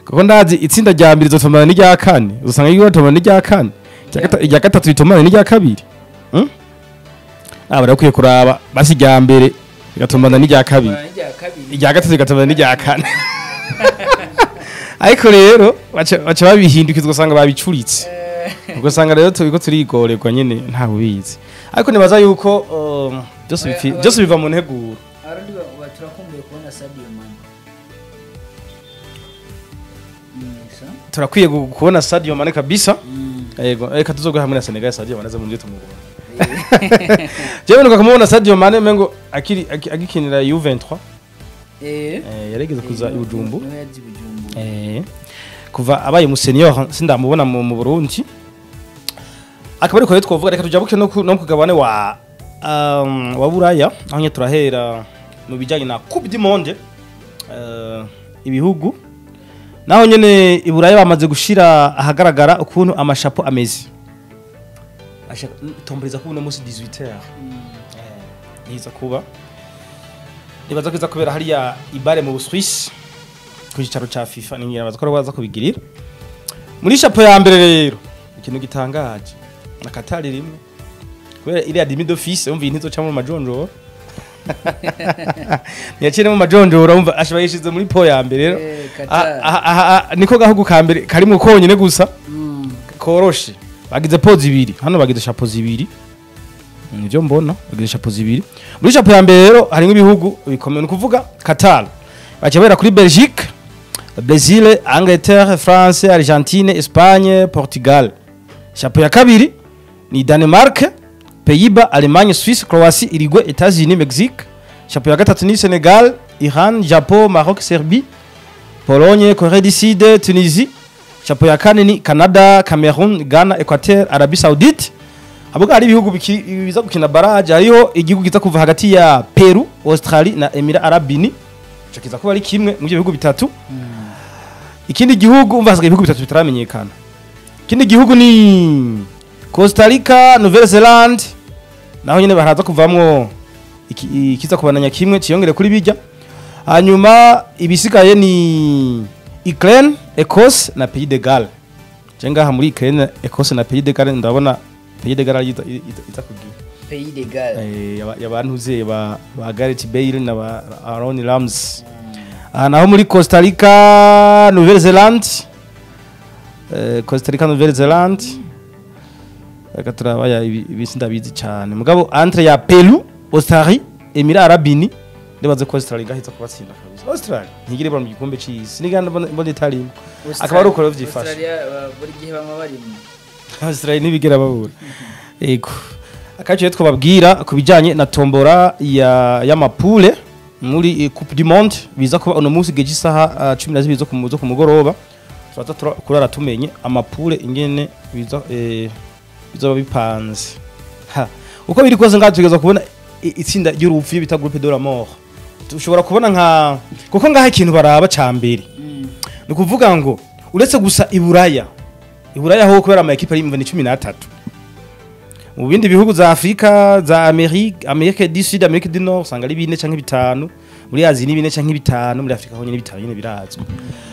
Kuko ndazi itsinda rya mbere rizotomborana n'irya kane, usanga iyo batomborana n'irya kane, irya gatatu ritomborana n'irya kabiri. Barakwiye kuraba basi irya mbere rigatomborana n'irya kabiri. Irya kabiri. Irya gatatu rigatomborana n'irya kane. Ariko rero baca babihindukiza, ugasanga babicuritse. Ugasanga rero turiko turigorerwa nyene, nta bubizi. Ariko nibaza yuko byose byose biva mu nteguro. Abarundi turakumbuye kubona Sadio Mane. Turakwiye kubona Sadio Mane kabisa. Yego, reka tuzoga hamwe na Senegal, Sadio Mane aze mu nje tumubona. Jewe nuka kumubona Sadio Mane mengo akiri agikinira U23. Yarigeze kuza i Bujumbura. Niwe yaje i Bujumbura. Kuva abaye mu senior sindamubona mu Burundi. Akaba ariko rero twovuga, reka tujabuke no kugabane wa Buraya, aho nye turahera mu bijanye na Coupe du Monde, ibihugu naho nyene i Buraya bamaze gushira ahagaragara ukuntu amashapo ameze. Ashaka tombereza ko uno munsi 18h niza kuba, nibaza ko iza kubera hariya ibare mu Busuwisi ku cyicaro ca FIFA, ni ngira baza ko baza kubigirira. Muri chapeau ya mbere rero, ikintu gitangaje na Qatar rimwe, kubera iriya demi d'office, umva intizo ca mu majonjoro, ntiyakire mu majonjoro, umva ashaba yishize muri pot ya mbere rero. Qatar. Niko gahugu ka mbere karimwo konyene gusa koroshe. Bagize pot zibiri hano, bagize chapeau zibiri, nivyo mbona, bagize chapeau zibiri. Muri chapeau ya mbere rero harimo ibihugu bikomeye, ni ukuvuga Qatar, baca bahera kuri Belgique, Brésil, Angleterre, France, Argentine, Espagne, Portugal. Chapeau ya kabiri ni Danemark, Pays-Bas, Allemagne, Suisse, Croatie, Uruguay, États-Unis, Mexique. Chapeau ya gatatu ni Senegal, Iran, Japon, Maroc, Serbie, Pologne, Corée du Sud, Tunisie. Chapeau ya kane ni Canada, Cameroun, Ghana, Equateur, Arabie Saoudite. Abo hari ibihugu biza gukina barrage, hariho igihugu kiza kuva hagati ya Peru, Australie na Emirats Arabes Unis. Ico kiza kuba ari kimwe mu bihugu bitatu. Ikindi gihugu, umva, hasigaye ibihugu bitatu bitaramenyekana. Ikindi gihugu ni Costa Rica, Nouvelle Zelande, naho nyene baraza kuvamwo ikiza kubananya kimwe ciyongere kuri bijya. Hanyuma ibisigaye ni Ukraine, Ecosse na Pays de Galles. Je ngaha muri Ukraine, Ecosse na Pays de Galles, ndabona Pays de Galles iza kugira. Pays de Galles. Yabantuze ba Gareth Bale na ba Aaron Ramsey. Aha naho muri Costa Rica, Nouvelle Zelande, Costa Rica, Nouvelle Zelande, reka turabaya ibi sindabizi cyane, mugabo entre ya Peru, Australie, Emirats Arabes Unis, ndibaze ko Australie ngahita kubatsinda kabisa. Australie ntigire mu gikombe c'isi niganda mbona itarimo, akaba ari uko rero vyifashe. Australia buri gihe bama barimo. Australia ntibigera babura. Yego, akacu rero twababwira ku bijyanye na tombora ya y'amapoules muri Coupe du Monde, biza kuba uno munsi gihe cy'isaha 12 zo ku mugoroba. Turaza kurara tumenye amapoules ingene biza bizoba bipanze. Ha, uko biri kose ngaho tugeza kubona itsinda ry'urupfu bita groupe de la mort. Tushobora kubona nka kuko ngaho ikintu baraba ca mbere ni ukuvuga ngo uretse gusa iburaya, iburaya ho kubera ama équipe ari imva ni 13, mu bindi bihugu za Afrika, za Amerique, Amerique du Sud, Amerique du Nord, usanga ari bine canke bitanu, muri Asie ni bine canke bitanu, muri Afrika ho nyene bitanu nyene birazwi.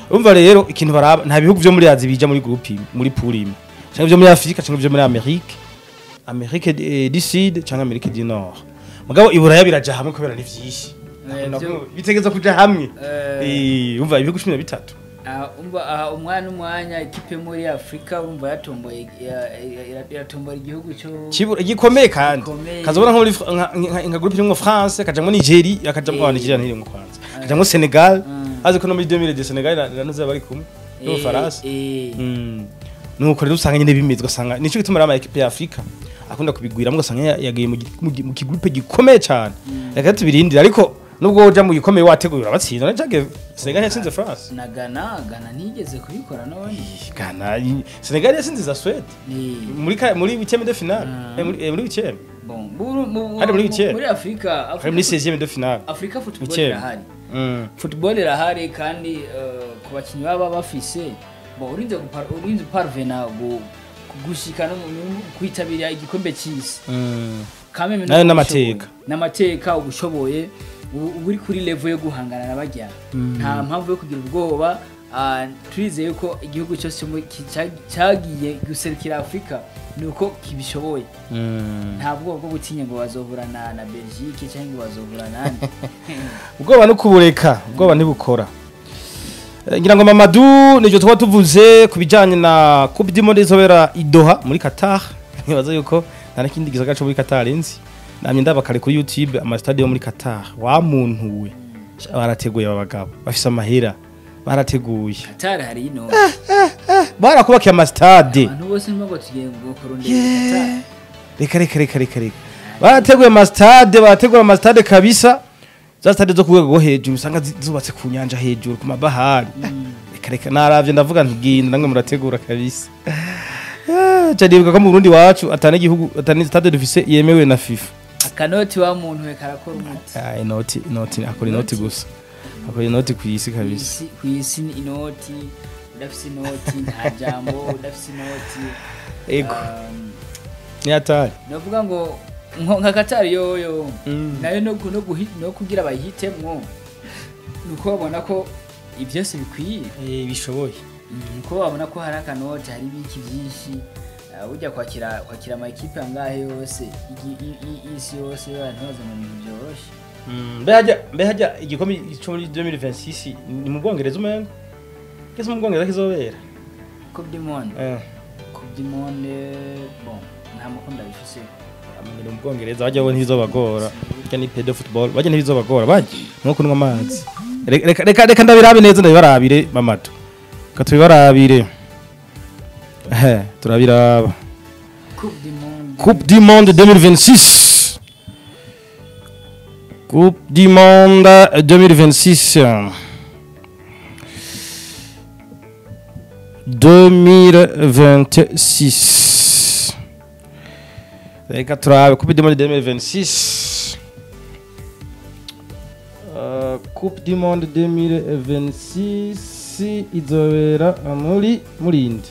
Urumva rero ikintu baraba, nta bihugu vyo muri Asie bija muri groupe imwe, muri poule imwe, canke vyo muri Afrika, canke vyo muri Amerique du Sud canke Amerique du Nord. Mugabo iburaya biraja hamwe kubera ni vyinshi. Bitegeza kuja hamwe. Umva, ibihugu 13. Ah, umva aha, umwana umwanya ikipe muri Afrika, urumva yatomboye iratombora igihugu cyo Kibura gikomeye kandi Gikomeye. Kazobona nko muri nka groupe irimwo France, kajamwo Nigeria, kajamwo Nigeria ntirimwo kwanza, kajamwo Senegal. Azi ko no muri 2010 Senegal na bari kumwe n'Ubufaransa. Nuko rero usanga nyene bimeze, ugasanga nico gituma rero ama équipe ya Afrika akunda kubigwiramwo, ugasanga yagiye mu kigroupe gikomeye cyane. Reka tubirindire, ariko Nubwo uja mu gikomeye wateguye urabatsinda, nacage Senegal yatsinze France. Na Ghana ntigeze kubikora none. Ghana, Senegal yatsinze za Suède Ni muri huitième de finale. Muri huitième. Bon, Hari muri huitième. muri Afrika, Hari muri 16e de finale. Afrika football Huitième. irahari. Football irahari kandi ku bakinnyi baba bafise, bon, urinze parvena gushika no kwitabira igikombe cy'isi, kameme. Nayo n'amateka. N'amateka, ubushoboye uba uri kuri level yo guhangana na bajya, nta mpamvu yo kugira ubwoba. Turizeye ko igihugu cyose cyagiye guserukira Afurika ni uko kibishoboye. Nta bwoba bwo gutinya ngo bazohura na Belgique cyangwa ngo bazohura nande. Ubwoba no kubureka, ubwoba ntibukora. Ngira ngo Mamadou, nivyo tuba tuvuze ku bijanye na Coupe du Monde izobera i Doha muri Qatar. Nibaza yuko nta n'ikindi gisagara co muri Qatar nzi. Namye ndaba kare kuri YouTube ama stade yo muri Qatar. Wa muntu we, barateguye aba bagabo bafise amahera, barateguye. Qatar hari ino. Barakubakiye ama stade. Abantu bose nubwo tugiye ngo kurondera Qatar. Reka reka reka reka reka, barateguye ama stade, barategura ama stade kabisa, za stade zo ku rwego rwo hejuru usanga zubatse ku nyanja hejuru ku mabahari. Reka reka, naravye ndavuga nti ginda namwe murategura kabisa. Ca nibuka ko mu Burundi wacu atana igihugu, atana stade dufise yemewe na FIFA. Akanoti wa muntu we karakora umuti. Ah, inoti, inoti akora inoti gusa, akora inoti ku isi kabisa. Ku isi ni inoti. Udafise inoti nta jambo, udafise inoti. Ego. Ni hatari. Navuga ngo nka Qatar yoyo nayo no kugira bayihitemwo nuko babona ko ivyose bikwiye. Bishoboye. Nuko babona ko hari akanoti, hari ibiki byinshi. Ujya kwakira ama ekipe angahe yose, isi yose, abantu baza mu bintu byoroshe. Mbe hajya igikombe cyo muri 2026 ni mu Bwongereza umengo? Kese mu Bwongereza kizobera? Coupe du Monde? Eh. Coupe du Monde, bon, nta makuru ndabifise. Ni mu Bwongereza bajya bo ntibizobagora. Burya ni pedo football, bajya ntibizobagora, bajya nko kunywa amazi. Reka reka reka ndabirabe neza, ndabibarabire Mamadou. Reka tubibarabire. Turabiraba. Coupe du Monde. Coupe du Monde 2026. Coupe du Monde 2026. 2026. Reka turabe Coupe du Monde 2026. Coupe du Monde 2026 izobera muri murindi.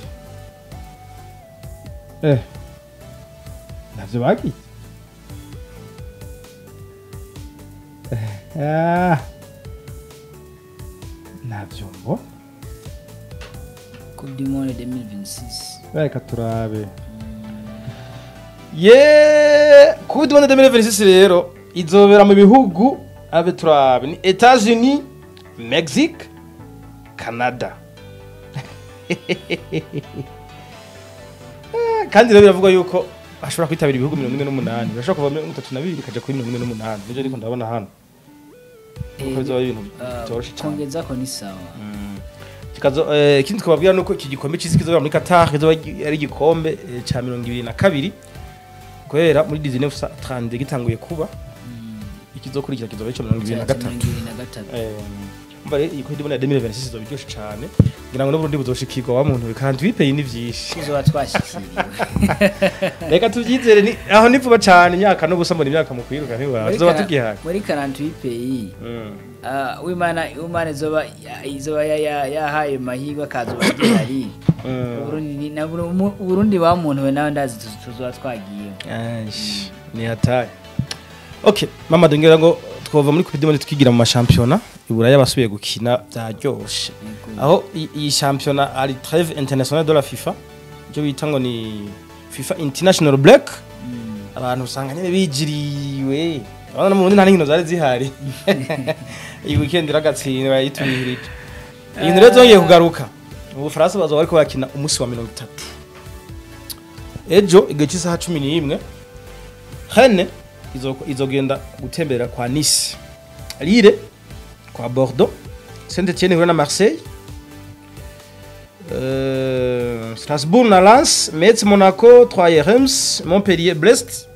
Navyo bagiye. Ah. Navyo mbo. Coupe du Monde 2026. Reka turabe. Ye, Coupe du Monde 2026 rero izobera mu bihugu, abe turabe, ni États-Unis, Mexique, Canada. Kandi rero biravuga yuko ashobora kwitabira ibihugu 48, birashobora kuva 32 bikaja kuri 48, nivyo ariko ndabona hano. Kuko bizoba ibintu bitoroshe cyane. Kongeza ko ni sawa. Kikazo ikindi twababwira nuko iki gikombe c'isi kizobera muri Qatar kizoba ari igikombe ca 22 guhera muri 1930 gitanguye kuba. Ikizokurikira kizoba ico 23. 23. Umva rero, iyi Coupe du Monde ya 2026 izoba iryoshe cane, ngira ngo n'Uburundi buzoshikirwa wa muntu, kandi wipeye ni vyinshi. Tuzoba twashikiriwe. Reka tuvyizere, ni aho ni vuba cane, imyaka n'ubusa, mbona imyaka mu kwiruka ntiwaba tuzoba tugihari. Muri 48 pays, wimana izoba yahaye mahirwe akazoba gihari. Uburundi na Burundi wa muntu we nawe ndazi tuzoba twagiye. Aish, ni hatari. Okay, mama, ngira ngo twova muri Coupe du Monde tukigira mu mashampiyona Iburaya basubiye gukina, byaryoshe. Aho iyi shampiyona ari trêve internationale de la FIFA, icyo bita ngo ni FIFA International Break. Abantu usanga nyene bijiriwe. Abana mu Burundi nta n'inkino zari zihari. Iyi weekend iragatsindwa yayitubihirije. Iyi rero zongeye kugaruka. Mu Bufaransa bazoba bariko barakina umunsi wa 30. Ejo igihe cy'isaha 11 Rennes izogenda gutembera kwa Nice. Lille kwa Bordeaux. Saint-Etienne ihura na Marseille. Strasbourg na Lens, Metz Monaco, Troyes Reims, Montpellier Brest.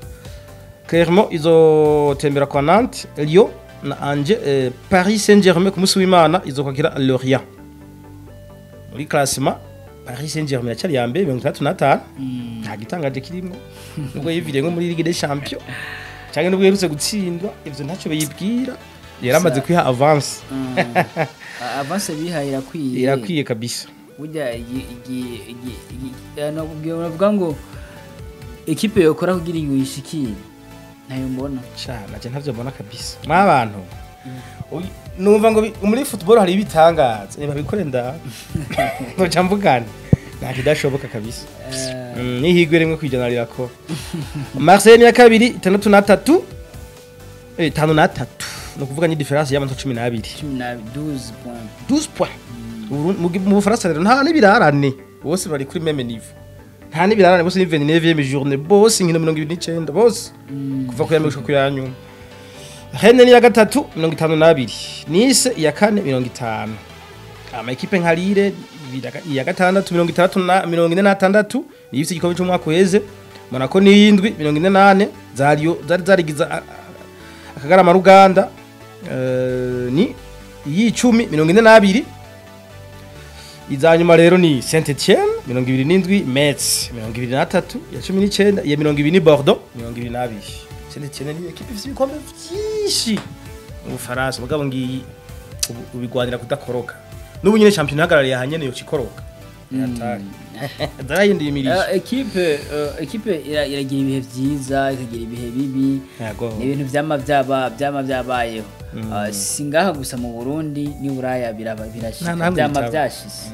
Clermont izotembera kwa Nantes, Lyon na Angers. Paris Saint-Germain ku munsi w'Imana izokwakira Lorient. Muri classement, Paris Saint-Germain yacari ya mbere, 65. Nta gitangaje kirimo, nubwo yiviriye nko muri Ligue des Champions cyangwa nubwo yerutse gutsindwa, ivyo ntacyo biyibwira, yaramaze kwiha avance. Avance bihaye irakwiye. Irakwiye kabisa. Burya navuga ngo ekipe yokora kugira ngo yishikire ntayo mbona. Cyane, je ntavyo mbona kabisa. Mwabantu, numva ngo muri football hari ibitangaza, niba bikore nda ntoca mvugane, nta kidashoboka kabisa. Nihigwe 1% rirakora. Marseille ni ya kabiri, 63, 53, no kuvuga ni différence y'amanota 12. 12, 12 points. 12 points. Mu Bufaransa rero nta n'ibirarane, bose bari kuri même niveau, nta n'ibirarane, bose ni 29e journée, bose inkino 29 bose, kuva ku ya mbere gushika ku ya nyuma. Rennes ni ya gatatu, 52, Nice iya kane, 50. Ama ekipe nka Lille iya gatandatu, 60 na 46, niyo ifise igikombe cy'umwaka uheze. Monaco ni yindwi, 48. Zariyo zari zarigiza akagarama ruganda, ni iy'icumi, 42. Iza nyuma rero ni Saint Etienne, 27, Metz 23, ya 19, ya 20 ni Bordeaux, 22. Saint Etienne ni ekipe ifise ibikombe vyinshi mu Bufaransa, mugabo ngiyi ubigwanira kudakoroka. N'ubu nyine champion ihagarariye ahanyene yoca ikoroka. Hatari, zarahinduye imirisho. Ekipe iragira ibihe vyiza, ikagira ibihe bibi. Ni ibintu vyama vyabayeho. Si ngaha gusa mu Burundi, ni Buraya biraba, birashika. Nta namwe Vyama bitaba. vyashise.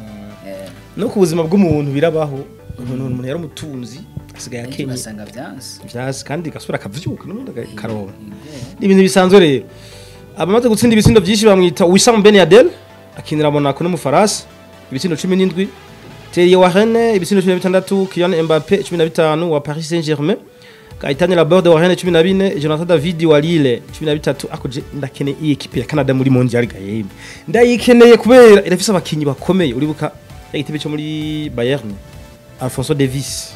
No ku buzima bw'umuntu birabaho, umuntu yari umutunzi asigaye Benshi akenye. Basanga vyanse. Vyasi kandi gasubira akavyuka n'ubundi akaronka. Ni ibintu bisanzwe rero. Abamaze gutsinda ibitsindo byinshi bamwita Wissam Ben Yedder, akinira Monaco n'Umufaransa, ibitsindo 17. Thierry wa Rennes, ibitsindo 16. Kylian Mbappé 15 wa Paris Saint-Germain, Gaëtan Laborde wa Rennes 14, Jonathan David wa Lille 13. Ako je ndakeneye iyi ekipe ya Canada muri Mondial gayembe, ndayikeneye kubera irafise abakinyi bakomeye. Uribuka igitebe cyo muri Bayern, Alphonso Davies,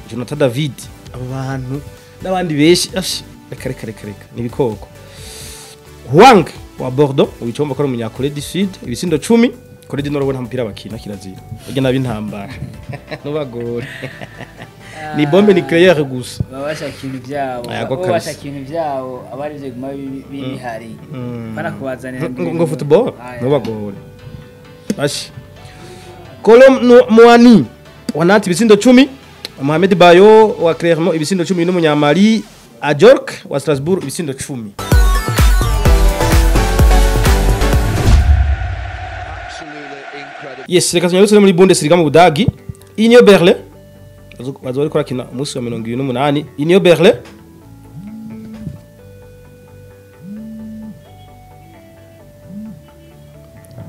Jonathan David, abo bantu n'abandi benshi. Ash, reka reka reka reka, ni ibikoko. Hwang wa Bordeaux, wicomba ko ari umunya Corée du Sud, ibitsindo 10. Corée du Nord bo nta mupira bakina, kirazira burya nabi intambara ntubagore, ni bombe nucléaire gusa. Baba bashaka ibintu vyabo. Yego Bo kabisa. bashaka ibintu vyabo, aba ari byo biguma bihari, bana kubazanira. Ngo football. Aya. Ntubagore. Bashi Kolo Muani wa Nantes, ibitsindo 10. Mohamed Bayo wa Clermont, ibitsindo 10, n'umunyamali Ajorque wa Strasbourg, ibitsindo 10. Absolutely incredible. Yes, reka tunyarutse muri Bundesliga mu Budagi. Union Berlin bazo bariko barakina umunsi wa 28. Union Berlin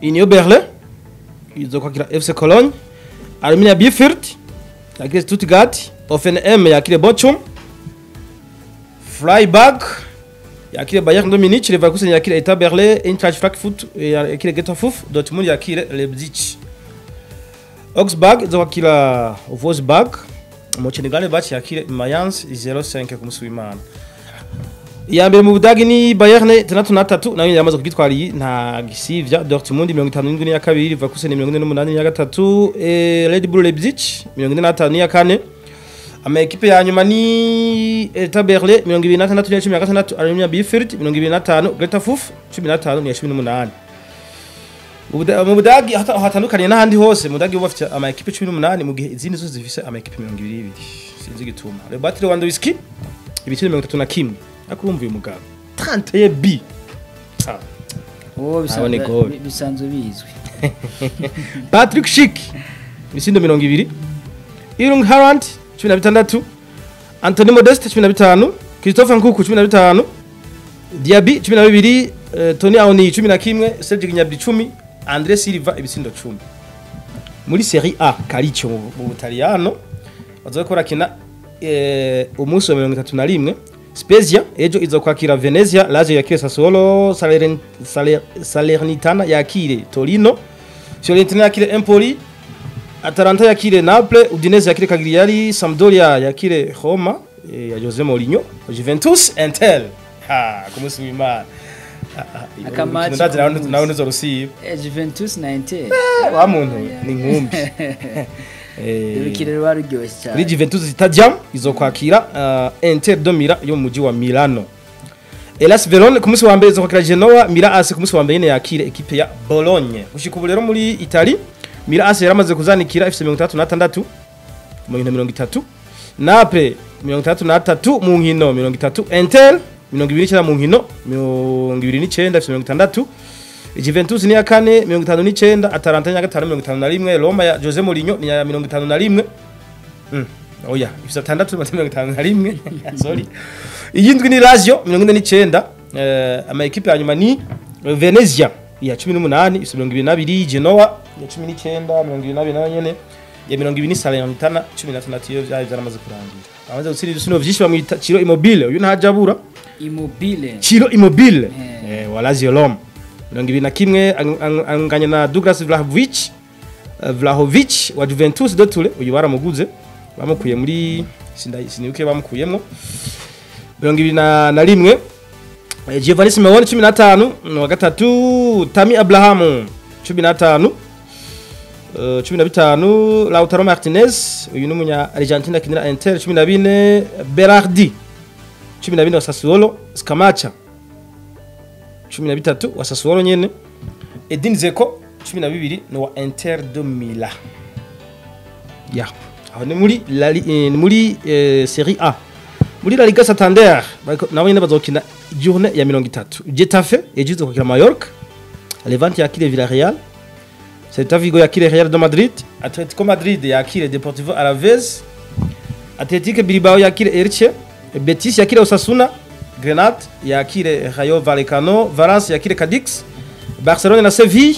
Union Berlin izokwakira FC Cologne, Arminia Bielefeld yakire Stuttgart, Hoffenheim yakire Bochum, Freiburg yakire Bayern de Munich, Leverkusen yakire Hertha Berlin, Eintracht Frankfurt yakire Getafe, Dortmund yakire Leipzig. Augsburg izokwakira Wolfsburg, Mönchengladbach yakire Mayence 05 ku musi w'Imana. Iya mbere mu Budagi ni Bayern, 63, nayo yamaze kugitwara iyi, nta gisivya. Dortmund 57 n'iya kabiri, Leverkusen 48 n'iya gatatu, Red Bull Leipzig 45 n'iya kane. Ama ekipe ya nyuma ni Hertha Berlin 26 n'iya 16, Arminia Bielefeld 25, Greuther Fürth 15 n'iya 18. Mu Budagi hatandukaniye n'ahandi hose, mu Budagi bo bafite ama ekipe 18 mu gihe izindi zose zifise ama ekipe 22, sinzi igituma. Robert Lewandowski ibitsindo 31, ariko urumva uyu mugabo 31 b. Ah. Uwo Abone goal. bisanzwe bizwi. Patrick Schick ibitsindo 20, Erling Haaland 16, Anthony Modeste 15, Christopher Nkunku 15, Diaby 12, Tony Aoni 11, Serge Gnabry 10, Andre Silva ibitsindo 10. Muri Serie A Calcio mu Butaliyano bazoba barakina umunsi wa 31. Spezia ejo izokwakira Venezia, Lazio yakire Sassuolo, Salernitana yakire Torino, Fiorentina yakire Empoli, Atalanta yakire Naples, Udinese yakire Cagliari, Sampdoria yakire Roma ya Jose Mourinho, Juventus Inter. Ha, ku munsi w'Imana. Akamaci Ndazi ku munsi. nawe ntuzorusiba. Juventus na Inter. Wa muntu ni nkumbi. Urukino ruba ruryoshye cyane. Kuri Juventus Stadium izokwakira Inter de Milan yo mu mujyi wa Milano. Hellas Verona ku munsi wa mbere izokwakira Genoa, Milan AC ku munsi wa mbere nyene yakire ekipe ya Bologna. Gushika ubu rero muri Italy, Milan AC yaramaze kuzanikira ifise 36 mu nkino 30, Naples 63 mu nkino 30, Inter 29 mu nkino 29 ifise 60, Juventus ni ya kane 59, Atalanta ni ya gatanu 51, Roma ya Jose Mourinho ni ya 51. Oya, ifise atandatu 51. Sorry. Iyindwi ni Lazio 49, ama ekipe ya nyuma ni Venezia ya 18 ifise 22, Genoa ya 19 22 nayo nyene ya 20 ni Salernitana 16 iyo vyari vyaramaze kurangira. Amaze gutsinda ibisindo vyinshi bamwita Ciro Immobile, uyu ntajabura. Immobile. Ciro Immobile wa Lazio Rome 21 anganya na Douglas Vlahovic wa Juventus de Turin, uyu baramuguze bamukuye muri sinibuke bamukuyemo 21. Giovanni Simeone 15 wa gatatu, Tammy Abraham 15, 15 Lautaro Martinez uyu n'umunya Argentina akinira Inter 14, Berardi 14 wa Sassuolo, Scamacca 13 wa Sassuolo nyene, Edin Dzeko 12 ni wa Inter de Milan. Ya aho ni muri ni muri Serie A. Muri La Liga Santander nabo nyene bazokina journée ya 30. Getafe ejo izokina Mallorca, Levante yakire Villarreal, Celta Vigo yakire Real de Madrid, Atletico Madrid yakire Deportivo Alaves, Athletic Bilbao yakire Elche, Betis yakire Osasuna, Grenade yakire Rayo Vallecano, Valence yakire Cadix, Barcelone na Seville,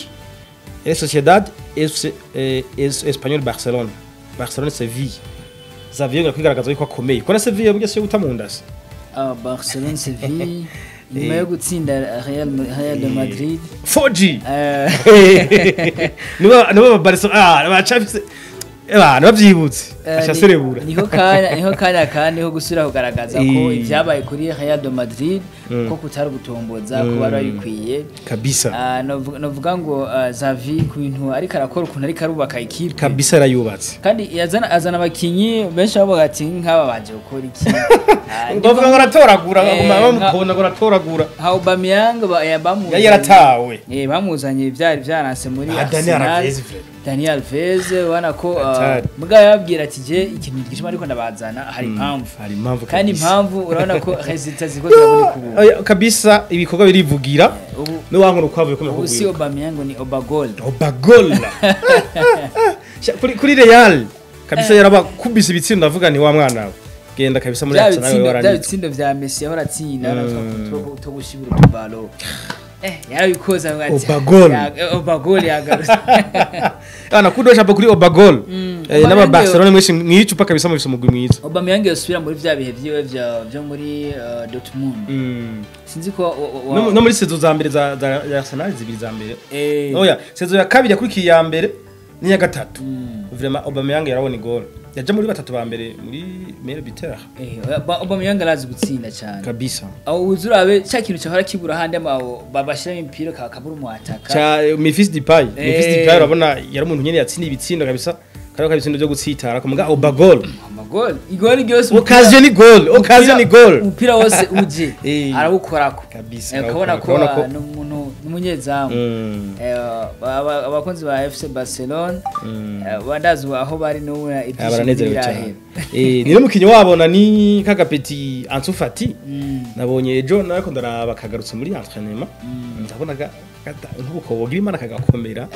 et Sociedad FC Espanyol Barcelone. Barcelone Seville. Xavier ngakwigaragaza yuko akomeye. Ko na Seville burya siyo guta mu ndasi. Barcelone Seville nyuma yo gutsinda Real de Madrid 4G. Niba Barcelona bacafise bavyibutse ashaserebura. Niho kanya kandi ho gusubira kugaragaza ko ivyabaye kuri Real de Madrid ko kutari gutomboza ko bari bikwiye kabisa. Novuga ngo Xavi ku bintu ariko arakora ukuntu ariko arubaka equipe kabisa yarayubatse kandi azana abakinyi benshi bavuga ati nk'aba baje gukora iki. Ndavuga ngo aratoragura bamukubona ngo aratoragura. Aubameyang bamuzanye yaratawe bamuzanye byari byaranse muri Arsenal. Daniel Alves ubona ko mugabo yababwira ati je ikintu gishima ariko ndabazana hari impamvu kandi impamvu urabona ko resultat ziko ziraboneka ubu kabisa ibikorwa birivugira no wankuru kwavuye komera kugwira. Ubu si Aubameyang ni Obagol. Obagol kuri Real kabisa yarabakubise ibitsindo ndavuga ni wa mwana we genda kabisa muri Arsenal we waranitse. Ibitsindo vya Messi yahora atsinda aratwa gushibira utubalo yarabikoza ati Obagol yagarutse. Ana kudosha kuri Obagol n'aba Barcelona mwese mwicupa kabisa mufise umugwi mwiza. Aubameyang yosubira muri vya bihe vyiwe vyo muri Dortmund. Sinzi ko no muri saison za mbere za Arsenal zibiri za mbere. Oya saison ya kabiri yakurikiye ya mbere ni ya gatatu. Vraiment Aubameyang yarabona igol. Yaje muri batatu ba mbere muri meilleur buteur. Aubameyang arazi gutsinda cyane. Kabisa. Aho uzurabe cya kintu cyahora kibura hande amawo babashira imipira kakabura umuataka. Cha Memphis Depay. Memphis Depay urabona yari umuntu nyene yatsinda ibitsindo kabisa. Kariho kabitsindo byo gutsitara kumuga Obagol. Obagol. Igol ryose. Occasion ni goal, occasion ni goal. Umupira wose uje arawukorako. Kabisa. Ukabona ko n'umuntu n'umunyezamu. Abakunzi ba FC Barcelona bandazi aho bari n'ubu ibyishimo cyane. Ni n'umukinyi wabona ni kagapeti Ansu Fati. Nabonye ejo nariko ndaraba kagarutse muri entraînement. Ndabona nkuko wogira Imana kagakomera.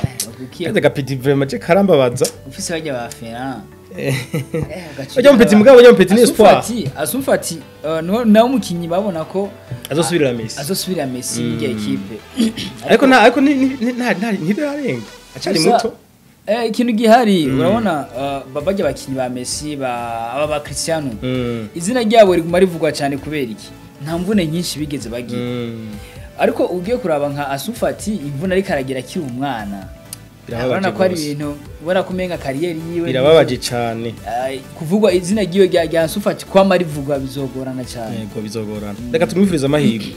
Kaje gapeti vraiment je karambabaza. Ufise bajya ba Ferran. Bajya mpeti mugabo bajya mpeti ni espoir. Ansu Fati nawe umukinyi babona ko azosubirira Messi. Azosubirira Messi muri equipe. Ariko nta ariko nta ntirarenga. Acari muto. Ikintu gihari urabona babajya abakinyi ba Messi ba aba ba Cristiano. Izina ryabo riguma rivugwa cyane kubera iki? Nta mvune nyinshi bigeze bagira. Ariko ugiye kuraba nka Ansu Fati imvune ariko aragira akiri umwana. Urabona ko ari ibintu ubona ko umenga kariyeri yiwe birababaje cyane. Kuvugwa izina ryiwe rya Ansu Fati kwama rivugwa bizogorana cyane. Yego bizogorana. Reka tumwifurize amahirwe.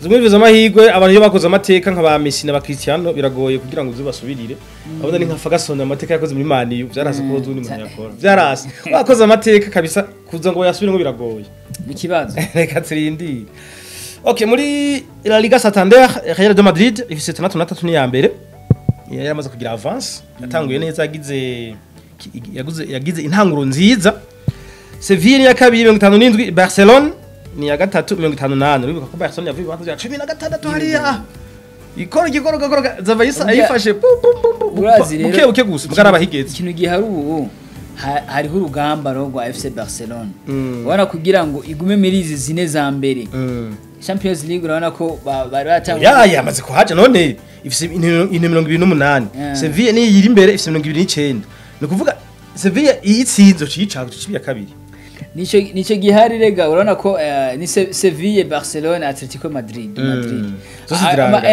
Zumwiriza amahirwe abantu iyo bakoze amateka nka ba Messi na ba Cristiano biragoye kugira ngo uzubasubirire. Abona ni nka Ferguson amateka yakoze muri Man U byarase ko uzundi muntu yakora. Byarase. Wakoze amateka kabisa kuza ngo yasubire ngo biragoye. Ikibazo. Reka turindire. Okay, muri La Liga Santander, Real de Madrid ifise 63 ni ya mbere. Yari yamaze kugira avance, yatanguye neza yagize intanguro nziza. Sevilla ya kabiri 57, Barcelona ni ya gatatu 58. Uribuka ko Barcelona yavuye ibibanza bya 16 hariya. Ikora igikoro gakora Zavayisa ayifashe pum pum pum pum. Buke buke gusa mugaraba higeze. Ikintu gihari ubu hariho urugamba rwa FC Barcelona. Ubona kugira ngo igume muri izi zine za mbere. Champions League urabona ko bari batanguye. Ya yamaze kuhaja none ifise into 28. Sevilla ni yiri imbere ifise 29. Ni kuvuga Sevilla iyitsinzo cicago cibiya kabiri. Nico gihari rega urabona ko ni Sevilla, Barcelona, Atletico Madrid.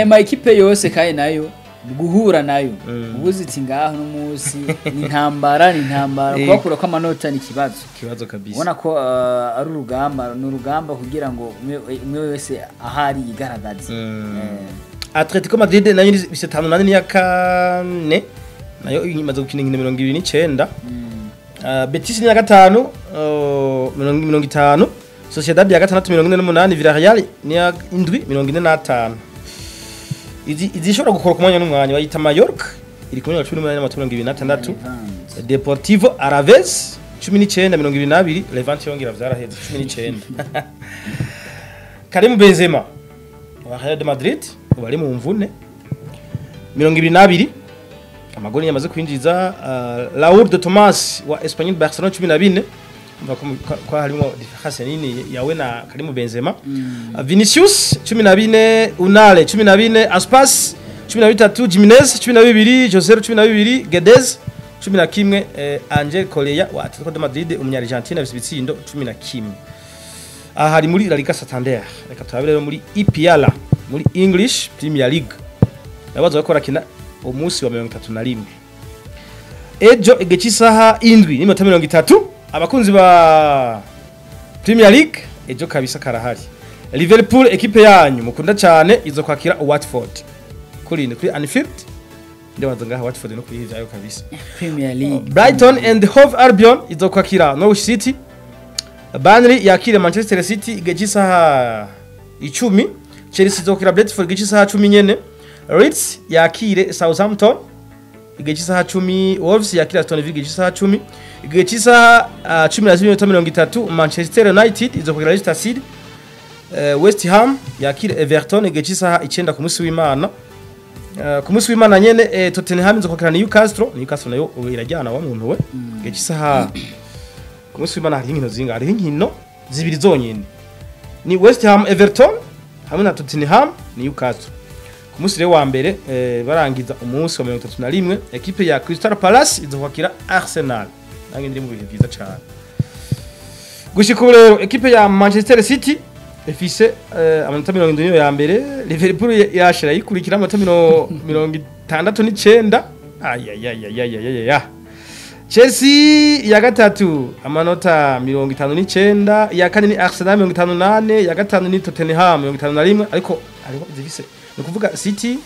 Ama equipe yose kandi nayo guhura nayo ubuziti ngaho no munsi ni intambara kubakura ko amanota ni ikibazo kabisa. Ubona ko ari urugamba n'urugamba kugira ngo umwe wese ahari yigaragaze. Atletico Madrid nayo ifise 58 ya kane nayo imaze gukina inkino 29. Betis ni ya gatanu 50, Sociedad ya gatandatu 48, Villarreal ni ya indwi 45. Izi ishobora gukora ku mwanya n'umwanya bayita Mallorca iri ku mwanya wa 18 n'amanota 26, Deportivo Alaves 19 22, Levante yongera vyaraheze 19. Karim Benzema wa Real de Madrid bari mu mvune 22 amagoli yamaze kwinjiza. Raul de Tomas wa Espanyol Barcelona 14, kwa harimo difference nini yawe na Karim Benzema. Vinicius 14, Unale 14, Aspas 13, Jimenez 12, José 12, Guedes 11, Angel Correa wa Atletico de Madrid umunya Argentina afise ibitsindo 11. Aha hari muri La Liga Santander. Reka turabe rero muri EPL, muri English Premier League. Nabaza bakora kina umunsi wa 31. Ejo igihe cy'isaha 7:30 abakunzi ba Premier League ejo kabisa karahari. Liverpool equipe yanyu mukunda cyane izo kwakira Watford. Kuri Anfield. Ndabaza ngaha Watford no kuyivyayo kabisa. Premier League. Brighton and Hove Albion izo kwakira Norwich City. Burnley yakire Manchester City igihe cy'isaha 10. Chelsea izo kwakira Brentford igihe cy'isaha 10 nyene. Leeds yakire Southampton igihe cy'isaha 10. Wolves yakire Aston Villa igihe cy'isaha 10. Igihe cy'isaha 12:30 Manchester United izo kwakira Leicester City. West Ham yakire Everton igihe cy'isaha 9 ku munsi w'Imana. Ku munsi w'Imana nyene Tottenham izo kwakira Newcastle. Newcastle nayo irajyana wa muntu we. Igihe cy'isaha ku munsi w'Imana hari inkino zinga, hari inkino zibiri zonyene. Ni West Ham Everton hamwe na Tottenham Newcastle. Ku munsi rero wa mbere barangiza umunsi wa 31 equipe ya Crystal Palace izokwakira Arsenal. Nange ndi mu bihe byiza cyane. Gushika ubu rero equipe ya Manchester City ifise amanota 70 ya mbere, Liverpool yashira yikurikira amanota 69. Ayayayayayaya. Chelsea ya gatatu amanota 59, ya kane ni Arsenal 58, ya gatanu ni Tottenham 51, ariko hariho zifise ni kuvuga City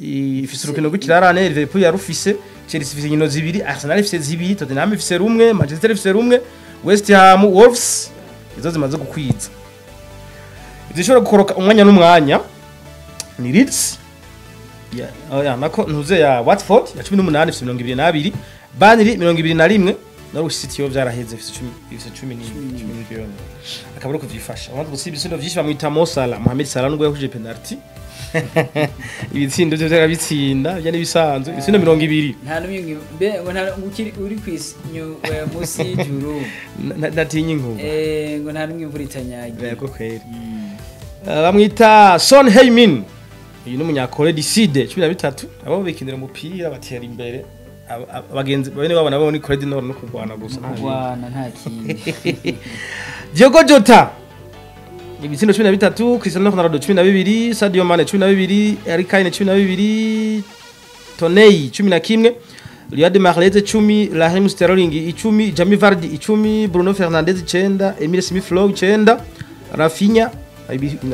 ifise urukino rw'ikirarane, Liverpool yarufise, Chelsea ifise inkino zibiri, Arsenal ifise zibiri, Tottenham ifise rumwe, Manchester ifise rumwe, West Ham, Wolves izo zimaze gukwiza. Zishobora gukoroka umwanya n'umwanya ni Leeds ya oya nako ntuze ya Watford ya 18 ifise 22, Burnley 21, Norwich City yo vyaraheze ifise 10 ifise 10 10. Akaba ari kuvyifasha. Umaze gusiba ibitsindo vyinshi bamwita Mo Salah, Mohamed Salah nubwo yahuje penalty. Ibitsindo byo byarabitsinda bya nibisanzwe ibitsindo 20. Nta numwe mbe ngo nta ukiri uri kwisi munsi y'ijuru. Natinye inkuba. Ngo nta numwe imvura itanyagiye. Yego kweri. Bamwita Son Heung-min. Uyu ni umunyakore du Sud 13 abo bikinira umupira batera imbere. Abagenzi bene wabo nabo ni Corée du Nord no kurwana gusa. Kurwana nta kindi. Diogo Jota ibitsindo 13, Cristiano Ronaldo 12, Sadio Mane 12, Harry Kane 12, Toney 11, Riyad Mahrez 10, Raheem Sterling 10, Jamie Vardy 10, Bruno Fernandes 9, Emile Smith Rowe 9, Rafinha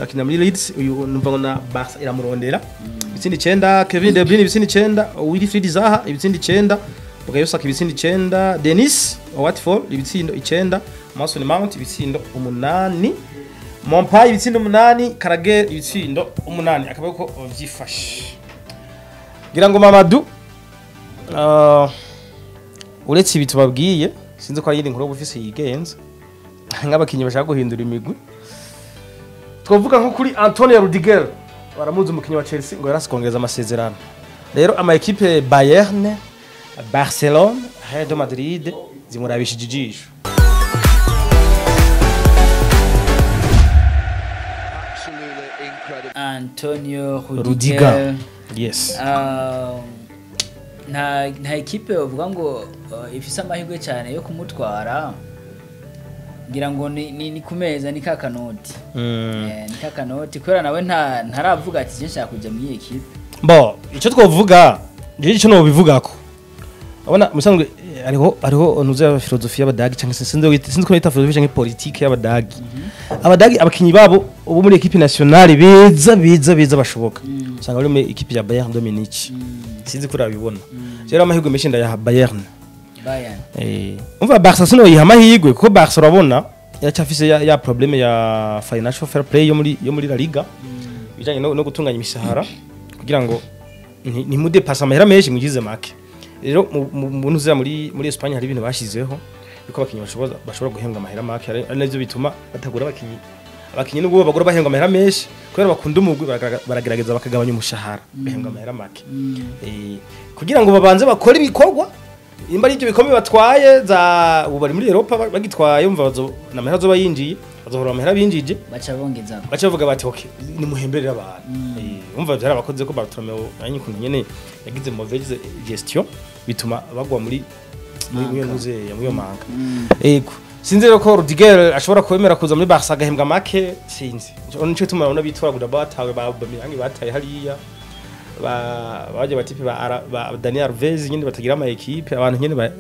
Akina muri Leeds, uyu numva ngo na Barca iramurondera, ibitsindo 9. Kevin De Bruyne ibitsindo 9, Wilfried Zaha ibitsindo 9, Bukayo Saka ibitsindo 9, Dennis wa Watford ibitsindo 9, Mason Mount ibitsindo 8, Maupay ibitsindo 8, Carragher ibitsindo 8. Akaba yuko vyifashe. Ngira ngo Mamadou, uretse ibi tubabwiye, sinzi ko hari iyindi nkuru ufise yigenza nk'abakinyi bashaka guhindura imigwi. Twavuga nko kuri Antonio Rudiger, baramuzi, umukinyi wa Chelsea, ngo yarasikongereza amasezerano. Rero ama équipe Bayern, Barcelone, Real de Madrid zimurabishije ijisho. Absolutely incredible. Antonio Rudiger. Rudiger. Yes. Ah, nta ekipe bavuga ngo ifise amahirwe cyane yo kumutwara. Ngira ngo ni ku meza, ni ka kanoti. Ni ka kanoti kubera nawe ntaravuga ati: "Je nshaka kuja muri iyi ekipe." Bo icyo twovuga, jewe icyo nobivugako, abona musanzwe hariho ntuzi ya philosophie y'abadagi, cyangwa se sinzi ko yita philosophie cyangwa politique y'abadagi. Abadagi, abakinyi babo ubu muri équipe nationale beza beza beza bashoboka, usanga bari muri équipe ya Bayern de Munich. Sinzi ko urabibona. Rero amahirwe menshi ndayaha Bayern. Bayern. Umva, Barca sino yiha amahirwe, kuko Barca urabona iracyafise ya problème ya financial fair play yo muri La Liga, bijanye no gutunganya imishahara kugira ngo ntimudepasa amahera menshi, mugize make. Rero mu ntuza muri Espagne hari ibintu bashizeho yuko abakinyi bashobora guhembwa amahera make, ari navyo bituma batagura abakinyi nubwo bagura bahembwa amahera menshi. Kubera bakunda umugwi, baragerageza bakagabanya umushahara, bahembwa amahera make, kugira ngo babanze bakore ibikorwa. Imba ari ibyo bikombe batwaye za ubu bari muri Europa bagitwaye, umva bazo namahera azoba yinjiye, bazohora amahera binjije, baca bongeza. Baca bavuga bati: "Okay, nimuhemberere abantu." Umva byarabakoze ko Bartomeu nanyi ukuntu nyene yagize mauvaise gestion, bituma bagwa muri iyo ntuze ya muri iyo manga. Ego, sinzi rero ko Rudiger ashobora kwemera kuza muri Barca agahembwa make. Sinzi nico gituma urabona bitoragura, batawe ba Aubameyang, bataye hariya ba baje batipe ba Daniel Alves nyine batagira ama équipe, abantu nyine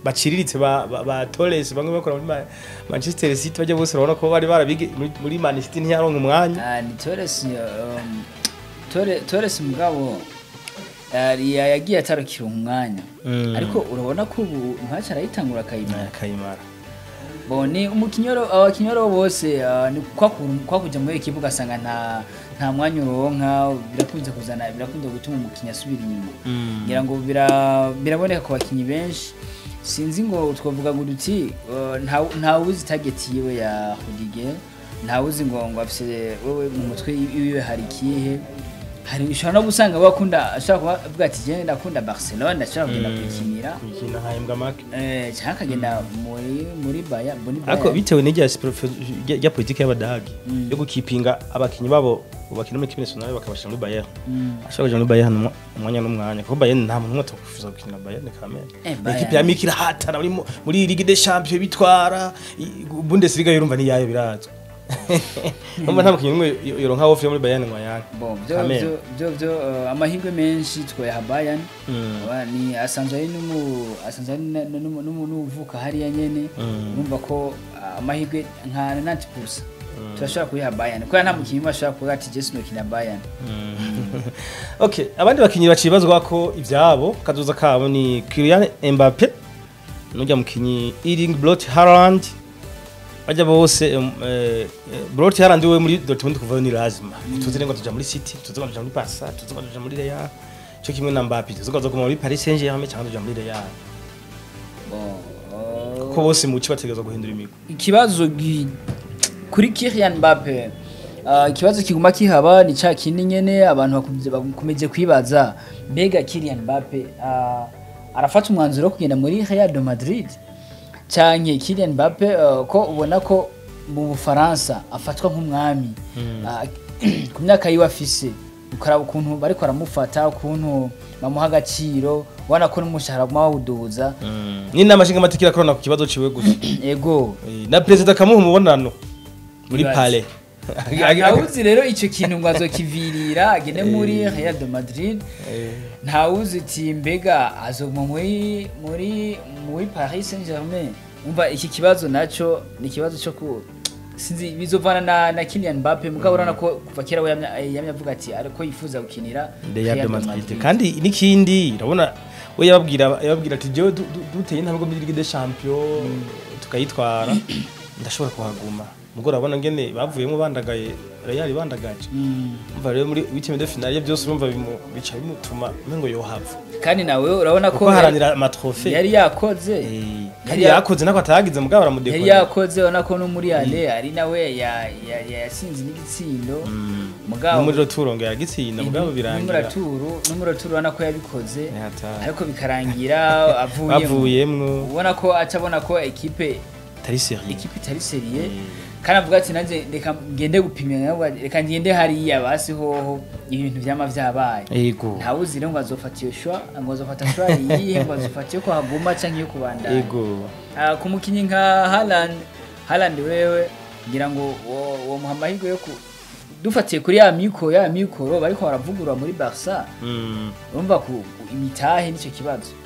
baciriritse, ba Torres, bamwe bakora muri Manchester City, bajya bose urabona ko bari barabige muri Man City, ntiyaronka umwanya. Ah, ni Torres, Torres mugabo yagiye atarukira umwanya, ariko urabona ko ubu ntaco arayitangura akayimara. Akayimara. Bo ni umukinyoro, abakinyoro bose ni kwa kuja muri ekipe ugasanga nta mwanya uronka, birakunze kuzana, birakunze gutuma umukinyi asubira inyuma. Ngira ngo biraboneka ku bakinyi benshi. Sinzi ngo twavuga ngo duti nta uzi target yiwe ya Rudiger, nta uzi ngo afise wewe mu mutwe iwiwe hari ikihe. Hari ushobora no gusanga bakunda, ashobora kuba avuga ati: "Je ndakunda Barcelona, ndashobora kugenda kwikinira." Kuyikina nkahembwa make. Cyangwa akagenda muri Bayern, muri Ariko Bayern. bitewe n'irya rya politike y'abadagi yo gukipinga abakinyi babo bakina muri équipe nationale bakabashira muri Bayern, ashobora kuja muri Bayern umwanya n'umwanya, kuko Bayern nta muntu n'umwe atokwifuza gukinira Bayern kamere. Bayern. Équipe ya Mikira hatana muri Ligue des Champions bitwara Bundesliga, yurumva ni yayo, birazwi. Numva nta mukinyi n'umwe yoronka offre yo muri Bayern ngo ayanke. Bon, byo Kamere. byo amahirwe menshi twayaha Bayern. Ni asanzwe ari n'umu asanzwe ari n'uvuka hariya nyene. Urumva ko amahirwe nka 90% turashobora kuyiha Bayern, kubera nta mukinyi umwe ashobora kuvuga ati: "Je sinokina Bayern." Okay, abandi bakinyi bacibazwa ko ivyabo kazoza kabo ni Kylian Mbappe nujya mukinyi Erling Braut Haaland, bajya bose. Braut Haaland we muri Dortmund kuvayo ni lazima. Tuzi ngo tuja muri City, tuzi ngo tuja muri Barca, tuzi ngo tuja muri Real, cyo kimwe na Mbappe, tuzi ngo azoguma muri Paris Saint-Germain cyangwa tuja muri Real. Bon, Kuko bose mu ci bategerezwa guhindura imigwi. Ikibazo kuri Kylian Mbappe, ikibazo kiguma kihaba ni ca kindi nyene abantu bakomeje kwibaza: mbega Kylian Mbappe arafata umwanzuro wo kugenda muri Real de Madrid, canke Kylian Mbappe, ko ubona ko mu Bufaransa afatwa nk'umwami, ku myaka yiwe afise, ukaraba ukuntu bariko baramufata, ukuntu bamuha agaciro, ubona ko n'umushahara aguma bawuduza. N'inama nshingamateka irakorana ku kibazo ciwe gusa. Ego. Na perezida akamuha umubonano muri Ibaze. palais. Ntawuzi rero icyo kintu ngo azokivirira agende muri Real de Madrid. Ntawuzi iti mbega azoguma muri Paris Saint-Germain. Umva, iki kibazo naco ni ikibazo cyo ku Sinzi bizovana na Kylian Mbappe, mugabo urabona ko kuva kera we yamye avuga ati ariko yifuza gukinira Real Real de Madrid. Madrid. Kandi n'ikindi, urabona we yababwira ati jewe duteye intambwe muri Ligue des Champions tukayitwara, ndashobora kuhaguma. Mugo urabona ngene bavuyemo bandagaye, Real bandagaje. Umva rero muri huitième de finale byose, urumva bica bimutuma umengo yohava. Kandi nawe urabona ko kuko haranira ama trophées. Yari yakoze. Kandi yakoze nako atagize, mugabo Yari aramudekora. yakoze, urabona ko no muri aller ari nawe yasinze n'igitsindo, mugabo No muri retour ngo yagitsinda, mugabo birangira no muri retour urabona ko yabikoze. Ni hatari. Ariko bikarangira avuyemo. Bavuyemwo. Ubona ko acabona ko ekipe tari sérieux. Ekipe itari sérieux, kandi avuga ati nanjye reka ngende gupimira, nawe reka ngende hariya basi hoho ibintu vyama vyabaye. Ntawuzi rero ngo azofata iyo choix, ngo azofata choix iyihe, ngo azofata iyo kuhaguma canke iyo kubandanya. Ah, ku mukinyi nka Haaland, Haaland wewe ngira ngo wo muha amahirwe yo ku dufatiye kuri ya mikoro bariko baravugurura muri Barca. Urumva ku imitahe nicyo kibazo.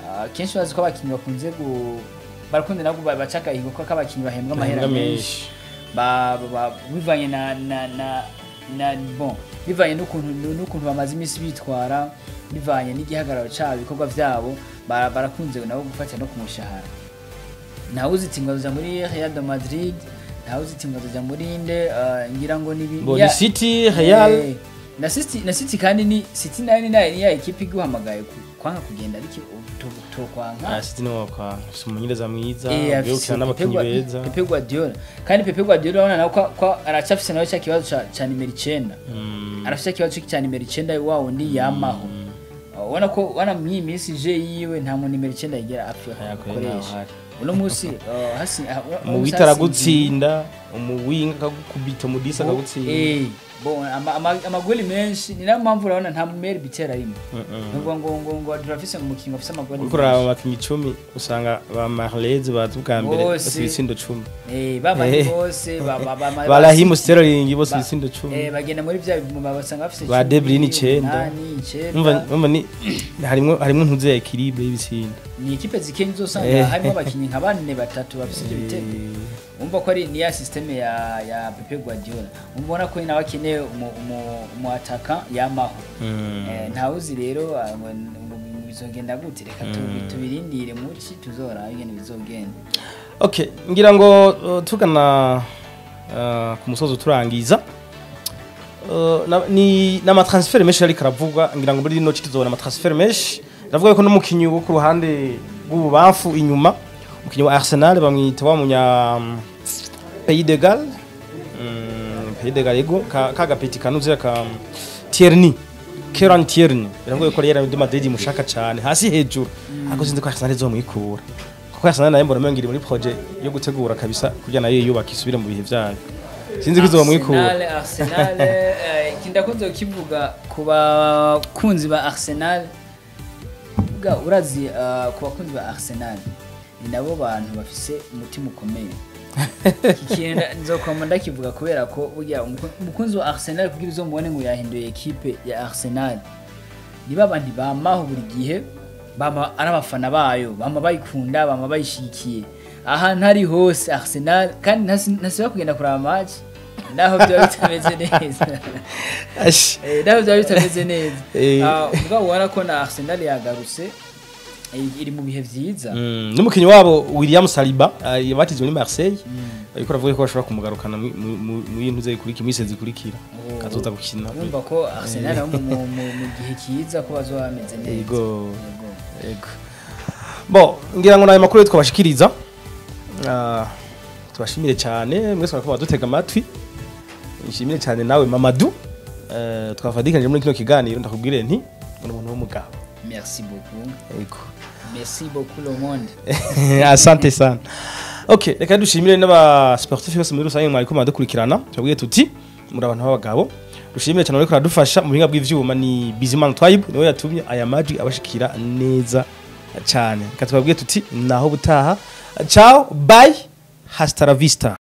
Ah, kenshi bazi ko abakinyi bakunze barakunze nabwo baca agahigo ko abakinyi bahembwa amahera bahembwa menshi bivanye na bon, bivanye n'ukuntu bamaze iminsi bitwara, bivanye n'igihagararo cyabo, ibikorwa byabo, barakunze nabo gufatira no ku mushahara. Ntawe uziti ngo azoja muri Real de Madrid, ntawe uziti ngo azoja muri inde, ngira ngo ni Bo ni City, Real. Na City, kandi ni City nayo ni ya ekipe iguhamagaye kwanga kugenda, ariko to kwanka. Ah, City no kwa umumenyereza mwiza, Afise gukina n'abakinyi beza. Pepe Guardiola, kandi Pepe Guardiola urabona nawe ko aracafise nawe cya kibazo ca nimero 9. Arafise ikibazo cya nimero 9 wa wundi yamaho. Ubona ko wana mw'iyi minsi je yiwe nta mu nimero 9 yigera apfa Aya, kwe akoresha. ntaho hari. Uno munsi hasi uno Mu munsi wita aragutsinda, umuwinga akagukubita, umudisa akagutsinda. Bon, amagoli menshi, ni nayo mpamvu urabona nta meilleur buteur arimo. Nuvuga ngo turafise umukinyi afise amagoli Uriko uraraba abakinyi 10, usanga ba Mahrez bazi ubwa mbere Bose. bose ibitsindo 10. Babandi bose ba Raheem Sterling bose ibitsindo 10. Bagenda muri bya basanga bafise Ba De Bruyne 9. 8, 9. Umva ni harimwo ntuze ya équilibre y'ibitsindo. Ni ekipe zikenye uzosanga harimo abakinyi nka bane, batatu bafise ibyo bitego. Umva ko ari ni ya système ya Pepe Guardiola, umubona ko nawe akeneye umu attaquant yamaho. Ntawuzi rero ngo bizogenda gute, reka tubirindire muci tuzora ingene bizogenda. Okay, ngira ngo tugana ku musozo turangiza. Ni n'ama transfert menshi ariko aravugwa, ngira ngo muri rino ci tuzobona ama transfert menshi. Ndavuga ko n'umukinyi wo ku ruhande rw'ububamfu inyuma, umukinyi wa Arsenal bamwita wa munya Pays de Galles, Pays de Galles, ego ka gapeti kanuze ka Tierney, Kieran Tierney. Biravuga ko Real Madrid imushaka cyane hasi hejuru, ariko sinzi ko Arsenal izomwikura, kuko Arsenal nayo mbona umengo iri muri projet yo gutegura kabisa kugira nayo yubaka isubire mu bihe vyayo. Sinzi ko izomwikura. Arsenal, iki ndakunze kukivuga ku bakunzi ba Arsenal. Bwa urazi, ku bakunzi ba Arsenal ni nabo bantu bafise umutima ukomeye. Iki kintu nzokwama ndakivuga kubera ko burya umukunzi wa Arsenal kugira uzomubone ngo yahinduye ekipe ya Arsenal, ni babandi bamaho buri gihe, bama ari abafana bayo, bama bayikunda, bama bayishigikiye ahantu ari hose Arsenal, kandi ntasiba kugenda kuraba match naho byaba bitameze neza. Ash. Naho byaba bitameze neza. Ah, ubwo ubona ko na Arsenal yagarutse, iri mu bihe vyiza. N'umukinyi wabo William Saliba batizwe muri Marseille, ariko aravuga ko bashobora kumugarukana mu yintu ze ikurikira, mu isezi ikurikira kazoza gukina. Urumva ko Arsenal nabo mu gihe kiza ko bazoba bameze neza. Yego. Yego. Yego. Bon, ngira ngo nayo makuru twabashikiriza. Tubashimire cyane mwese mwariko badutega amatwi. Nshimire cyane nawe Mamadou. Twafadikanije muri kino kiganiro, ndakubwire nti uri umuntu w'umugabo. Merci beaucoup. Yego. Merci beaucoup le monde. Asante sana. Okay, reka dushimire n'aba sportif bose muri rusange mwariko muradukurikirana. Tubabwiye tuti muri abantu b'abagabo. Dushimire cyane ariko aradufasha mu buhinga bw'ivyuma ni Bizimana Tribe, niwe yatumye aya maji abashikira neza cyane. Reka tubabwiye tuti naho butaha. Ciao, bye. Hasta la vista.